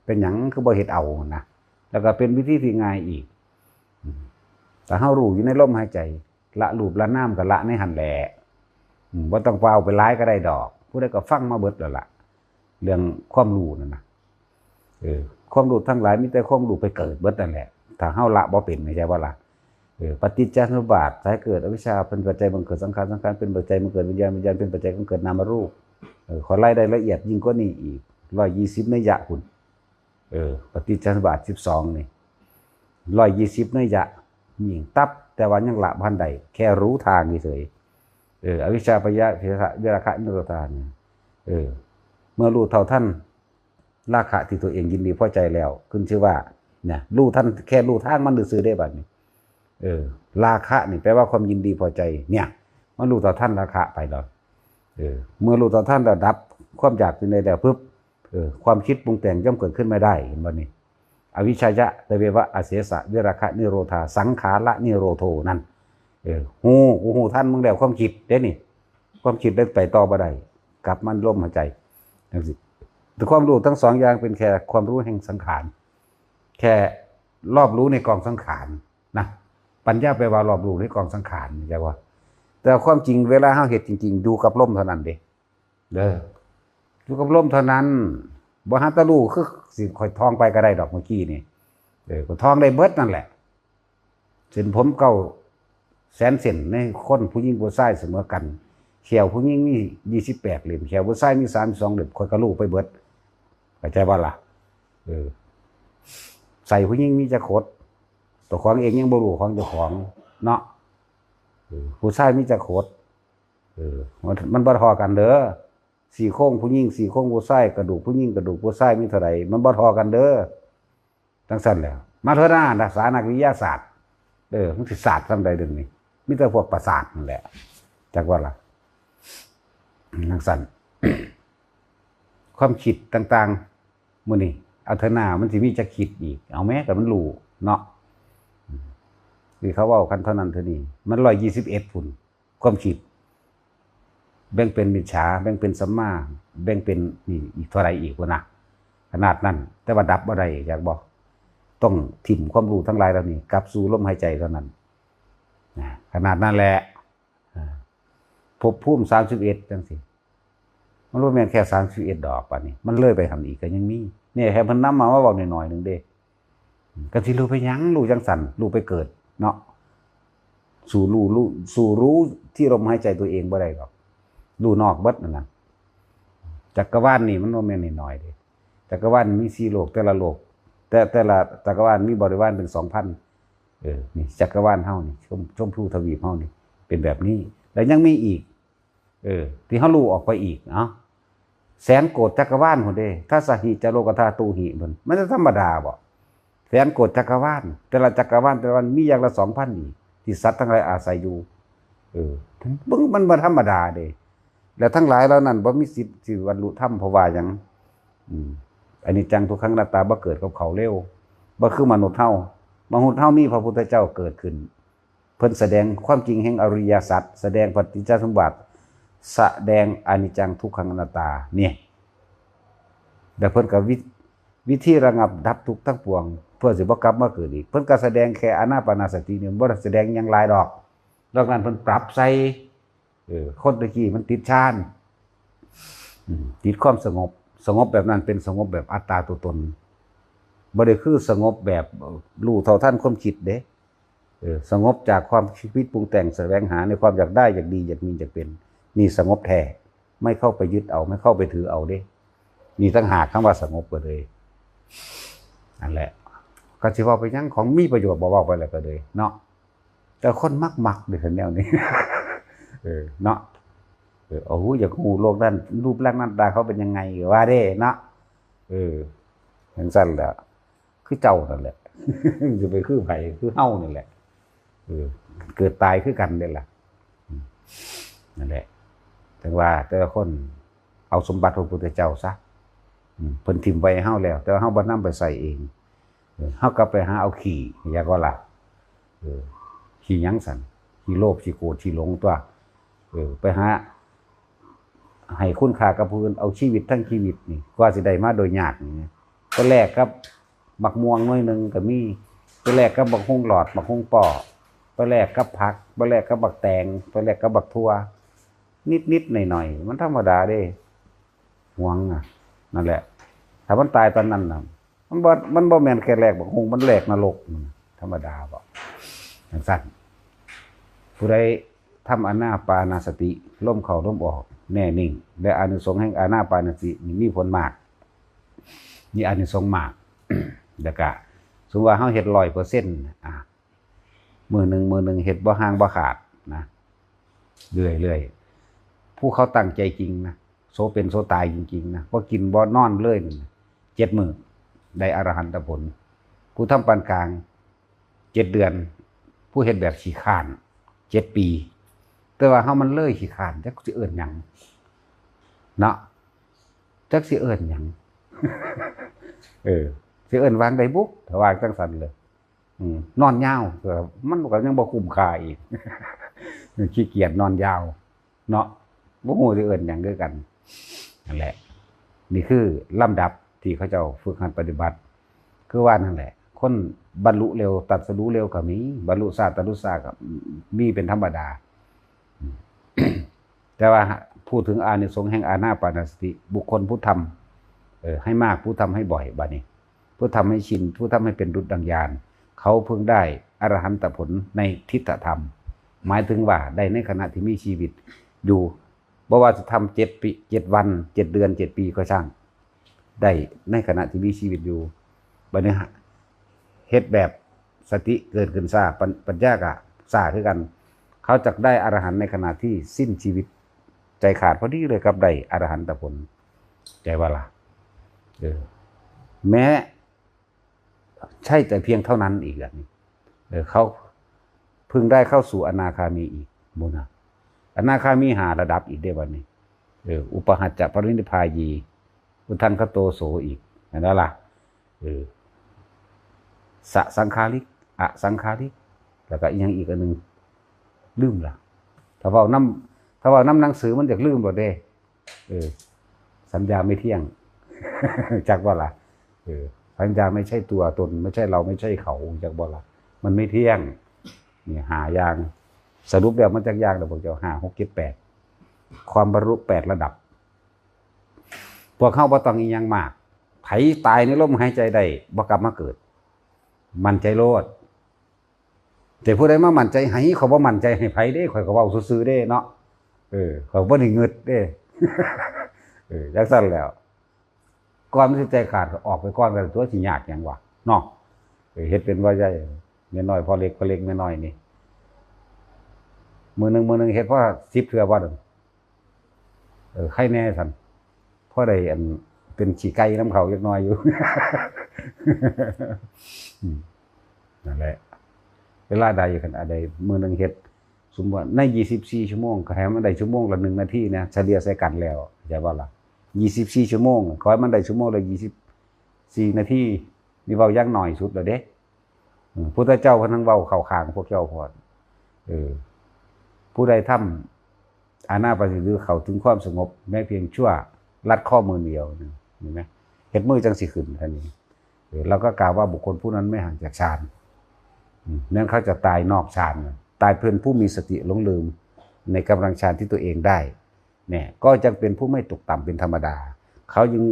เป็นหยังคือบ่เฮ็ดเอานะ แล้วก็เป็นวิธีที่ง่ายอีก อืม ถ้าเฮารู้อยู่ในลมหายใจ ละรูปละนามก็ละในหั่นแหละ อืม บ่ต้องฟ้าวไปหลายก็ได้ดอก ผู้ใดก็ฟังมาเบิดแล้วล่ะ เรื่องความรู้นั่นนะ เออ ความรู้ทั้งหลายมีแต่ความรู้ไปเกิดเบิดนั่นแหละ ถ้าเฮาละบ่เป็น เข้าใจบ่ล่ะ เออ ปฏิจจสมุปบาท สายเกิดอวิชชาเป็นปัจจัยบังเกิดสังขาร สังขารเป็นปัจจัยบังเกิดวิญญาณ วิญญาณเป็นปัจจัยบังเกิดนามรูป เออ ข้อยไล่ได้ละเอียดยิ่งกว่านี้อีก ร้อยยี่สิบนัยยะพุ้น เออ ปฏิจจสมุปบาทสิบสองนี่ ร้อยยี่สิบนัยยะ ยิ่งตับ แต่ว่ายังละบ่ทันได้ แค่รู้ทางเฉยๆ เออ อวิชชาพยาธิราคะนิโรธานี่ เออ เมื่อรู้เท่าทัน ราคะที่ตัวเองยินดีพอใจแล้ว ขึ้นชื่อว่า เนี่ย รู้ทัน แค่รู้ทางมันซื่อๆ ได้บัดนี้ เออ ราคะนี่แปลว่าความยินดีพอใจ เนี่ย มันรู้เท่าทันราคะไปแล้ว เออ เมื่อรู้เท่าทันแล้วดับความอยากสิ่งใดแล้วปุ๊บ เออ ความคิดปรุงแต่งย่อมเกิดขึ้นไม่ได้ เห็นบ่นี่ อวิชชายะตเววะอเสสะวิราคะนิโรธา สังขารนิโรโธนั่น เออ ฮู้ กูฮู้ทันมึงแล้วความคิดเด้นี่ ความคิดได้ไปต่อบ่ได้ กลับมาลมหายใจ จังซี้ แต่ความรู้ทั้งสองอย่างเป็นแค่ความรู้แห่งสังขาร แค่รอบรู้ในกองสังขารนะ ปัญญาแปลว่ารอบรู้ในกองสังขาร เข้าใจบ่ แต่ความจริงเวลาเฮาเฮ็ดจริงๆ อยู่กับลมเท่านั้นเด้ เด้อ อยู่กับลมเท่านั้น บ่หาแต่รู้ คือสิข้อยท่องไปก็ได้ดอกเมื่อกี้นี่ เออ ก็ท่องได้เบิดนั่นแหละ เส้นผมเก้าแสนเส้น ในคนผู้หญิงผู้ชายเสมอกัน แข้วผู้หญิงมียี่สิบแปดเล่ม แข้วผู้ชายมีสามสิบสองเล่ม ข้อยก็รู้ไปเบิด เข้าใจบ่ล่ะ เออ ไส้ผู้หญิงมีจักขด เจ้าของเองยังบ่รู้ของเจ้าของเนาะ เออ ผู้ชายมีจักขด เออ มัน มันบ่เท่ากันเด้อ ซี่โครงผู้หญิง ซี่โครงผู้ชาย กระดูกผู้หญิง กระดูกผู้ชายมีเท่าใด มันบ่เท่ากันเด้อ จังซั่นแหละ มาเถอะนะ นักศึกษานักวิทยาศาสตร์ เออ มันสิศาสตร์ส่ำใดเดี๋ยวนี้ มีแต่พวกประสาทนั่นแหละ จักว่าล่ะ จังซั่น ความคิดต่างๆ มื้อนี้ เอาเถอะนะ มันสิมีจักคิดอีก เอาแม้แต่มันรู้เนาะ ที่เขาเว้ากันเท่านั้นเท่านี้ มันร้อยยี่สิบเอ็ดพุ้น ความคิด แบ่งเป็นมิจฉา แบ่งเป็นสัมมา แบ่งเป็นนี่อีกเท่าใดอีกพุ้นนะ ขนาดนั้น แต่ว่าดับบ่ได้ จักบ่ ต้องถิ่มความรู้ทั้งหลายเหล่านี้ กลับสู่ลมหายใจเท่านั้น นะ ขนาดนั้นแหละ อ่า ภพภูมิสามสิบเอ็ดจังซี้ มันบ่แม่นแค่สามสิบเอ็ดดอก บัดนี้ มันเลยไปหั่นอีกก็ยังมี เนี่ย แค่เพิ่นนำมา มาเว้าหน่อยๆ หนึ่งเด้ ก็สิรู้ไปหยัง รู้จังซั่น รู้ไปเกิดเนาะ สู่รู้ รู้ สู่รู้ที่ลมหายใจตัวเองบ่ได้หรอก รู้นอกเบิดนั่นน่ะ จักรวาลนี่มันบ่แม่นน้อยๆ เด้ จักรวาลมีสี่โลก แต่ละโลก แต่ แต่ละจักรวาลมีบริวารเป็นสองพัน เออ นี่จักรวาลเฮานี่ ชม ชมพูทวีปเฮานี่ เป็นแบบนี้ แล้วยังมีอีก เออ ที่เฮารู้ออกไปอีก เอ้า แสนโกฏจักรวาลพุ้นเด้ ทัสสะหิจะโลกัฏฐาตูหิพุ้น มันจะธรรมดาบ่ แสนโกฏจักรวาล แต่ละจักรวาล แต่ละวาลมีอย่างละสองพันอีก ที่สัตว์ทั้งหลายอาศัยอยู่ เออ เบิ่งมันบ่ธรรมดาเด้ แล้วทั้งหลายเหล่านั้นบ่มีสิทธิ์สิบรรลุธรรม เพราะว่าหยัง อืม อนิจจังทุกขังอนัตตา บ่เกิดกับเขาเร็ว บ่คือมนุษย์เฮา มนุษย์เฮามีพระพุทธเจ้าเกิดขึ้น เพิ่นแสดงความจริงแห่งอริยสัจ แสดงปฏิจจสมุปบาท แสดงอนิจจังทุกขังอนัตตา เนี่ย แล้วเพิ่นก็วิ วิธีระงับดับทุกข์ทั้งปวง เพื่อสิบ่กลับมาเกิดอีก เพิ่นก็แสดงแค่อานาปานสตินี่ บ่ได้แสดงหยังหลายดอก นอกนั้นเพิ่นปรับใส่ เออ คนตะกี้มันติดฌาน อืม ติดความสงบ สงบแบบนั้นเป็นสงบแบบอัตตาตัวตน บ่ได้คือสงบแบบรู้เท่าทันความคิดเด้ เออ สงบจากความคิดปรุงแต่ง แสวงหาในความอยากได้ อยากดี อยากมี อยากเป็น นี่สงบแท้ ไม่เข้าไปยึดเอา ไม่เข้าไปถือเอาเด้ นี่ต่างหากคำว่าสงบก็เลย นั่นแหละ ก็สิเว้าไปหยัง ของมีประโยชน์บ่ เว้าไปแล้วก็เลยเนาะ แต่คนมักๆ เด้อแนวนี้ เออ เนาะ เออ โอ้โห อยากรู้โลกนั้น รูปร่างหน้าตาเขาเป็นยังไง ว่าเด้เนาะ เออ จั่งซั้นแหละ คือเจ้านั่นแหละ สิไปคือไผ คือเฮานั่นแหละ เออ เกิดตายคือกันเด้ล่ะ อืม นั่นแหละ ถึงว่าแต่ละคนเอาสมบัติพระพุทธเจ้าซะ อืม เพิ่นถิ่มไว้ให้เฮาแล้ว แต่ว่าเฮาบ่นำไปใช้เอง เออ เฮากลับไปหาเอาขี้ อยากว่าล่ะ เออ ขี้หยังสั่น ขี้โลภ ขี้โกรธ ขี้หลงตัว เออ ไปหา ให้คุณค่ากับผู้อื่น เอาชีวิตทั้งชีวิตนี่ กว่าสิได้มาโดยยากนี่นะ ไปแลกกับบักม่วงหน่วยหนึ่งก็มี ไปแลกกับบักฮุ่งหลอด บักฮุ่งป้อ ไปแลกกับผัก ไปแลกกับบักแตง ไปแลกกับบักถั่ว นิดๆ หน่อยๆ มันธรรมดาเด้ หวงน่ะ นั่นแหละ ถ้ามันตายตอนนั้นน่ะ มันบ่ มันบ่แม่นแค่แลกบักฮุ่ง มันแลกนรก มันธรรมดาบ่ จั่งซั้น ผู้ใดทำอานาปานสติ ลมเข้าลมออก แน่นิ่ง และอานิสงส์แห่งอานาปานสตินี่มีผลมาก มีอานิสงส์มาก แล้วก็ สมมุติว่าเฮาเฮ็ดร้อยเปอร์เซ็นต์ อ่ะ มื้อหนึ่ง มื้อหนึ่งเฮ็ดบ่ห่างบ่ขาดนะ เรื่อยๆ ผู้เขาตั้งใจจริงนะ โสเป็นโสตายจริงๆ นะ บ่กินบ่นอนเลยนั่นน่ะ เจ็ดมื้อ ได้อรหันตผล ผู้ทำปานกลาง เจ็ดเดือน ผู้เฮ็ดแบบขี้คร้าน เจ็ดปี แต่ว่าเฮามันเลยขี้คร้าน จักสิเอิ้นหยัง เนาะ จักสิเอิ้นหยัง เออ สิเอิ้นวางใดบุ ถ้าวางจั่งซั้นเลย อืม นอนยาว เออ มันก็ยังบ่คุ้มค่าอีก ขี้เกียจนอนยาว เนาะ บ่ฮู้สิเอิ้นหยังคือกัน นั่นแหละ นี่คือลำดับที่เขาเจ้าฝึกหัดปฏิบัติ คือว่านั่นแหละ คนบรรลุเร็ว ตรัสรู้เร็วก็มี บรรลุช้า ตรัสรู้ช้าก็มีเป็นธรรมดา อืม แต่ว่าพูดถึงอานิสงส์แห่งอานาปานสติ บุคคลผู้ทำ เออ ให้มาก ผู้ทำให้บ่อย บัดนี้ ผู้ทำให้ชิน ผู้ทำให้เป็นดุจดังญาณ เขาเพิ่งได้อรหันตผลในทิฏฐธรรม หมายถึงว่าได้ในขณะที่มีชีวิตอยู่ บ่ว่าจะทำเจ็ดปี เจ็ดวัน เจ็ดเดือน เจ็ดปีก็ช่าง ได้ในขณะที่มีชีวิตอยู่ บัดนี้ฮะ เฮ็ดแบบสติเกิดขึ้นช้า ปัญ- ปัญญาก็ช้าคือกัน เขาจักได้อรหันต์ในขณะที่สิ้นชีวิต ใจขาดพอดีเลยกับได้อรหันตผล ใจว่าล่ะ เออ แม้ ใช่แต่เพียงเท่านั้นอีกแบบนี้ เออ เขาเพิ่งได้เข้าสู่อนาคามีอีก บุญนะ อนาคามีห้าระดับอีกได้บัดนี้ เออ อุปหัจจะปรินิพพายี อุทธังคโตโสอีก เห็นแล้วล่ะ เออ สสังขาริก อสังขาริก แล้วก็อีกอย่างอีกอันหนึ่ง ลืมละ ถ้าเว้านำ ถ้าเว้านำหนังสือมันอยากลืมบ่เด้ เออ สัญญาไม่เที่ยง จักบ่ล่ะ เออ สัญญาไม่ใช่ตัวตน ไม่ใช่เรา ไม่ใช่เขา จักบ่ล่ะ มันไม่เที่ยง นี่ห้าอย่าง สรุปแล้วมันจักอย่างแล้ว พวกเจ้า ห้า หก เจ็ด แปด ความบรรลุแปดระดับ พวกเฮาบ่ต้องอีหยังมาก ไผตายในลมหายใจได้ บ่กลับมาเกิด มั่นใจโลด แต่ผู้ใดมามั่นใจให้ เขาบ่มั่นใจให้ไผเด้ ข้อยก็เว้าซื่อๆเด้เนาะ เออ ข้อยบ่ได้งึดเด้ เออ จั่งซั้นแล้ว ก่อนมันสิใจขาดก็ออกไปก่อนก็ได้ ตัวสิยากหยังวะ เนาะ เออ เฮ็ดเป็นว่าใหญ่ แม่น้อยพ่อเล็ก พ่อเล็กแม่น้อยนี่ มื้อหนึ่ง มื้อหนึ่งเฮ็ดพอสิบเทื่อบ่ เออ ใครแน่ซั่น พอได้อันเป็นขี้ไก่นำเขาจักหน่อยอยู่ อืม นั่นแหละ เวลาใดคันอันใดมื้อหนึ่งเฮ็ด สมมุติว่าในยี่สิบสี่ชั่วโมง ก็ให้มันได้ชั่วโมงละหนึ่งนาทีนะ เฉลี่ยใส่กันแล้ว เข้าใจบ่ล่ะ ยี่สิบสี่ชั่วโมง ขอให้มันได้ชั่วโมงละยี่สิบสี่นาที นี่เว้าอย่างน้อยสุดแล้วเด้ อืม พุทธเจ้าเพิ่นทั้งเว้าเข้าข้างพวกเจ้าพร้อม เออ ผู้ใดทำอานาปานสติหรือเข้าถึงความสงบ แม้เพียงชั่วลัดข้อมือเดียวนะ เห็นไหม เฮ็ดมือจั่งสิขึ้น ท่านนี้ เราก็กล่าวว่าบุคคลผู้นั้นไม่ห่างจากฌาน อืม นั้นเขาจะตายนอกฌาน ตายเพียงผู้มีสติหลงลืมในกำลังฌานที่ตัวเองได้ เนี่ย ก็จะเป็นผู้ไม่ตกต่ำเป็นธรรมดา เขายัง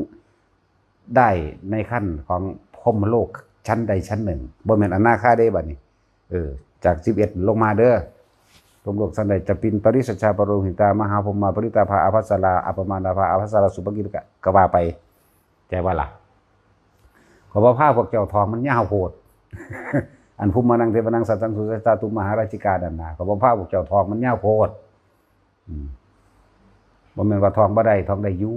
ได้ในขั้นของพรหมโลกชั้นใดชั้นหนึ่ง บ่แม่นอนาคาเด้บัดนี้ เออ จากสิบเอ็ดลงมาเด้อ พรหมโลกชั้นใด จะปินปริสัชชาปโรหิตา มหาพรหมาปริตาภาอาภัสรา อัปปมาณาภาอาภัสรา สุปกิจกะ ก็ว่าไป ใจว่าล่ะ ขอบ่พาพวกเจ้าท่องมันยาวโพด อันภูมิมานังเทวานังสัตตังสุสัตตาตุมหาราชิกานั่นนะ ขอบ่พาพวกเจ้าท่องมันยาวโพด อืม บ่แม่นว่าท่องบ่ได้ ท่องได้อยู่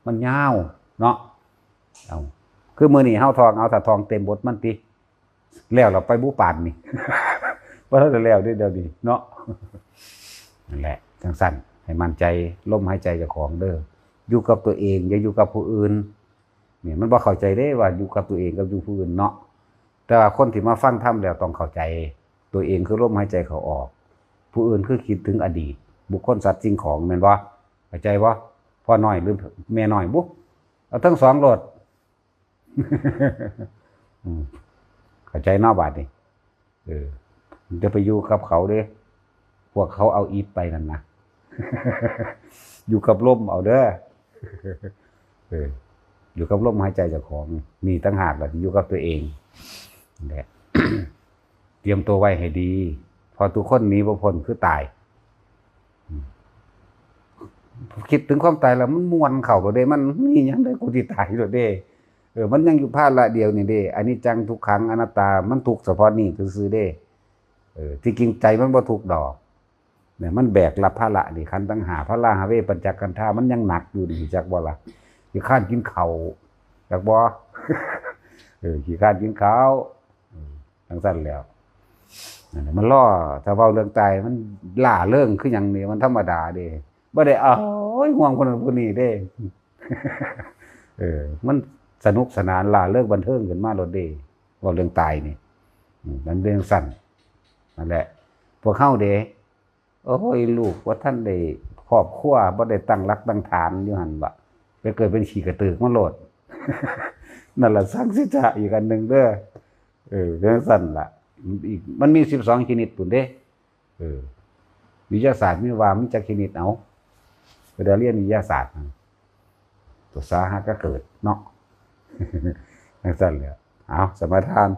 มันยาวเนาะ เอา คือมื้อนี้เฮาท่อง เอาถ้าท่องเต็มบทมันติ แล้วเราไปบุปานนี่ บ่ทันได้แล้วเด้เดี๋ยวนี้เนาะ นั่นแหละ จังซั่น ให้มั่นใจลมหายใจเจ้าของเด้อ อยู่กับตัวเอง อย่าอยู่กับผู้อื่น เนี่ย มันบ่เข้าใจเด้ว่าอยู่กับตัวเองกับอยู่ผู้อื่นเนาะ แต่ว่าคนที่มาฟังธรรมแล้วต้องเข้าใจ ตัวเองคือลมหายใจเข้าออก ผู้อื่นคือคิดถึงอดีต บุคคลสัตว์สิ่งของ แม่นบ่ เข้าใจบ่ พ่อน้อยหรือแม่น้อยบุ เอาทั้งสองโลด อืม เข้าใจเนาะบาดนี้ เออ จะไปอยู่กับเขาเด้ พวกเขาเอาอิฐไปนั่นนะ อยู่กับลมเอาเด้อ เออ อยู่กับลมหายใจเจ้าของ นี่ต่างหากล่ะที่อยู่กับตัวเอง นั่นแหละ เตรียมตัวไว้ให้ดี เพราะทุกคนหนีบ่พ้นคือตาย อืม คิดถึงความตายแล้วมันม่วนเข้าโลดเด้ มันมีหยังได้กูสิตายโลดเด้ เออ มันยังอยู่ภาระเดียวนี่เด้ อนิจจัง ทุกขัง อนัตตา มันทุกข์เฉพาะนี่ซื่อๆเด้ เออ ที่จริงใจมันบ่ทุกข์ดอก เนี่ย มันแบกรับภาระนี่ ขันธ์ทั้งห้า พาราหะเว ปัญจขันธา มันยังหนักอยู่นี่ จักบ่ล่ะ ขี้คร้านกินข้าว จักบ่ เออ ขี้คร้านกินข้าว อืม จังซั่นแหล้ว นั่นแหละ มันรอ ถ้าเว้าเรื่องตาย มันล่าเริงคือหยังนี่ มันธรรมดาเด้ บ่ได้ เอ้ย ห่วงคนนั้นคนนี้เด้ เออ มันสนุกสนาน ล่าเริงบันเทิงขึ้นมาโลดเด้ เว้าเรื่องตายนี่ อืม มันเรื่องสั้น นั่นแหละ พวกเฮาเด้ โอ้ย ลูกบ่ทันได้ครอบครัว บ่ได้ตั้งหลักตั้งฐานอยู่หั่นวะ ไปเกิดเป็นขี้กระตือกมาโลด นั่นล่ะ สังสิจะอีกอันหนึ่งเด้อ เออ จังซั่นล่ะ อีก มันมีสิบสองชนิดพุ้นเด้ เออ วิทยาศาสตร์มีว่ามีจักชนิด เอา ก็ได้เรียนวิทยาศาสตร์นะ ตัวสาหัสก็เกิดเนาะ จังซั่นแหละ เอา สมาทาน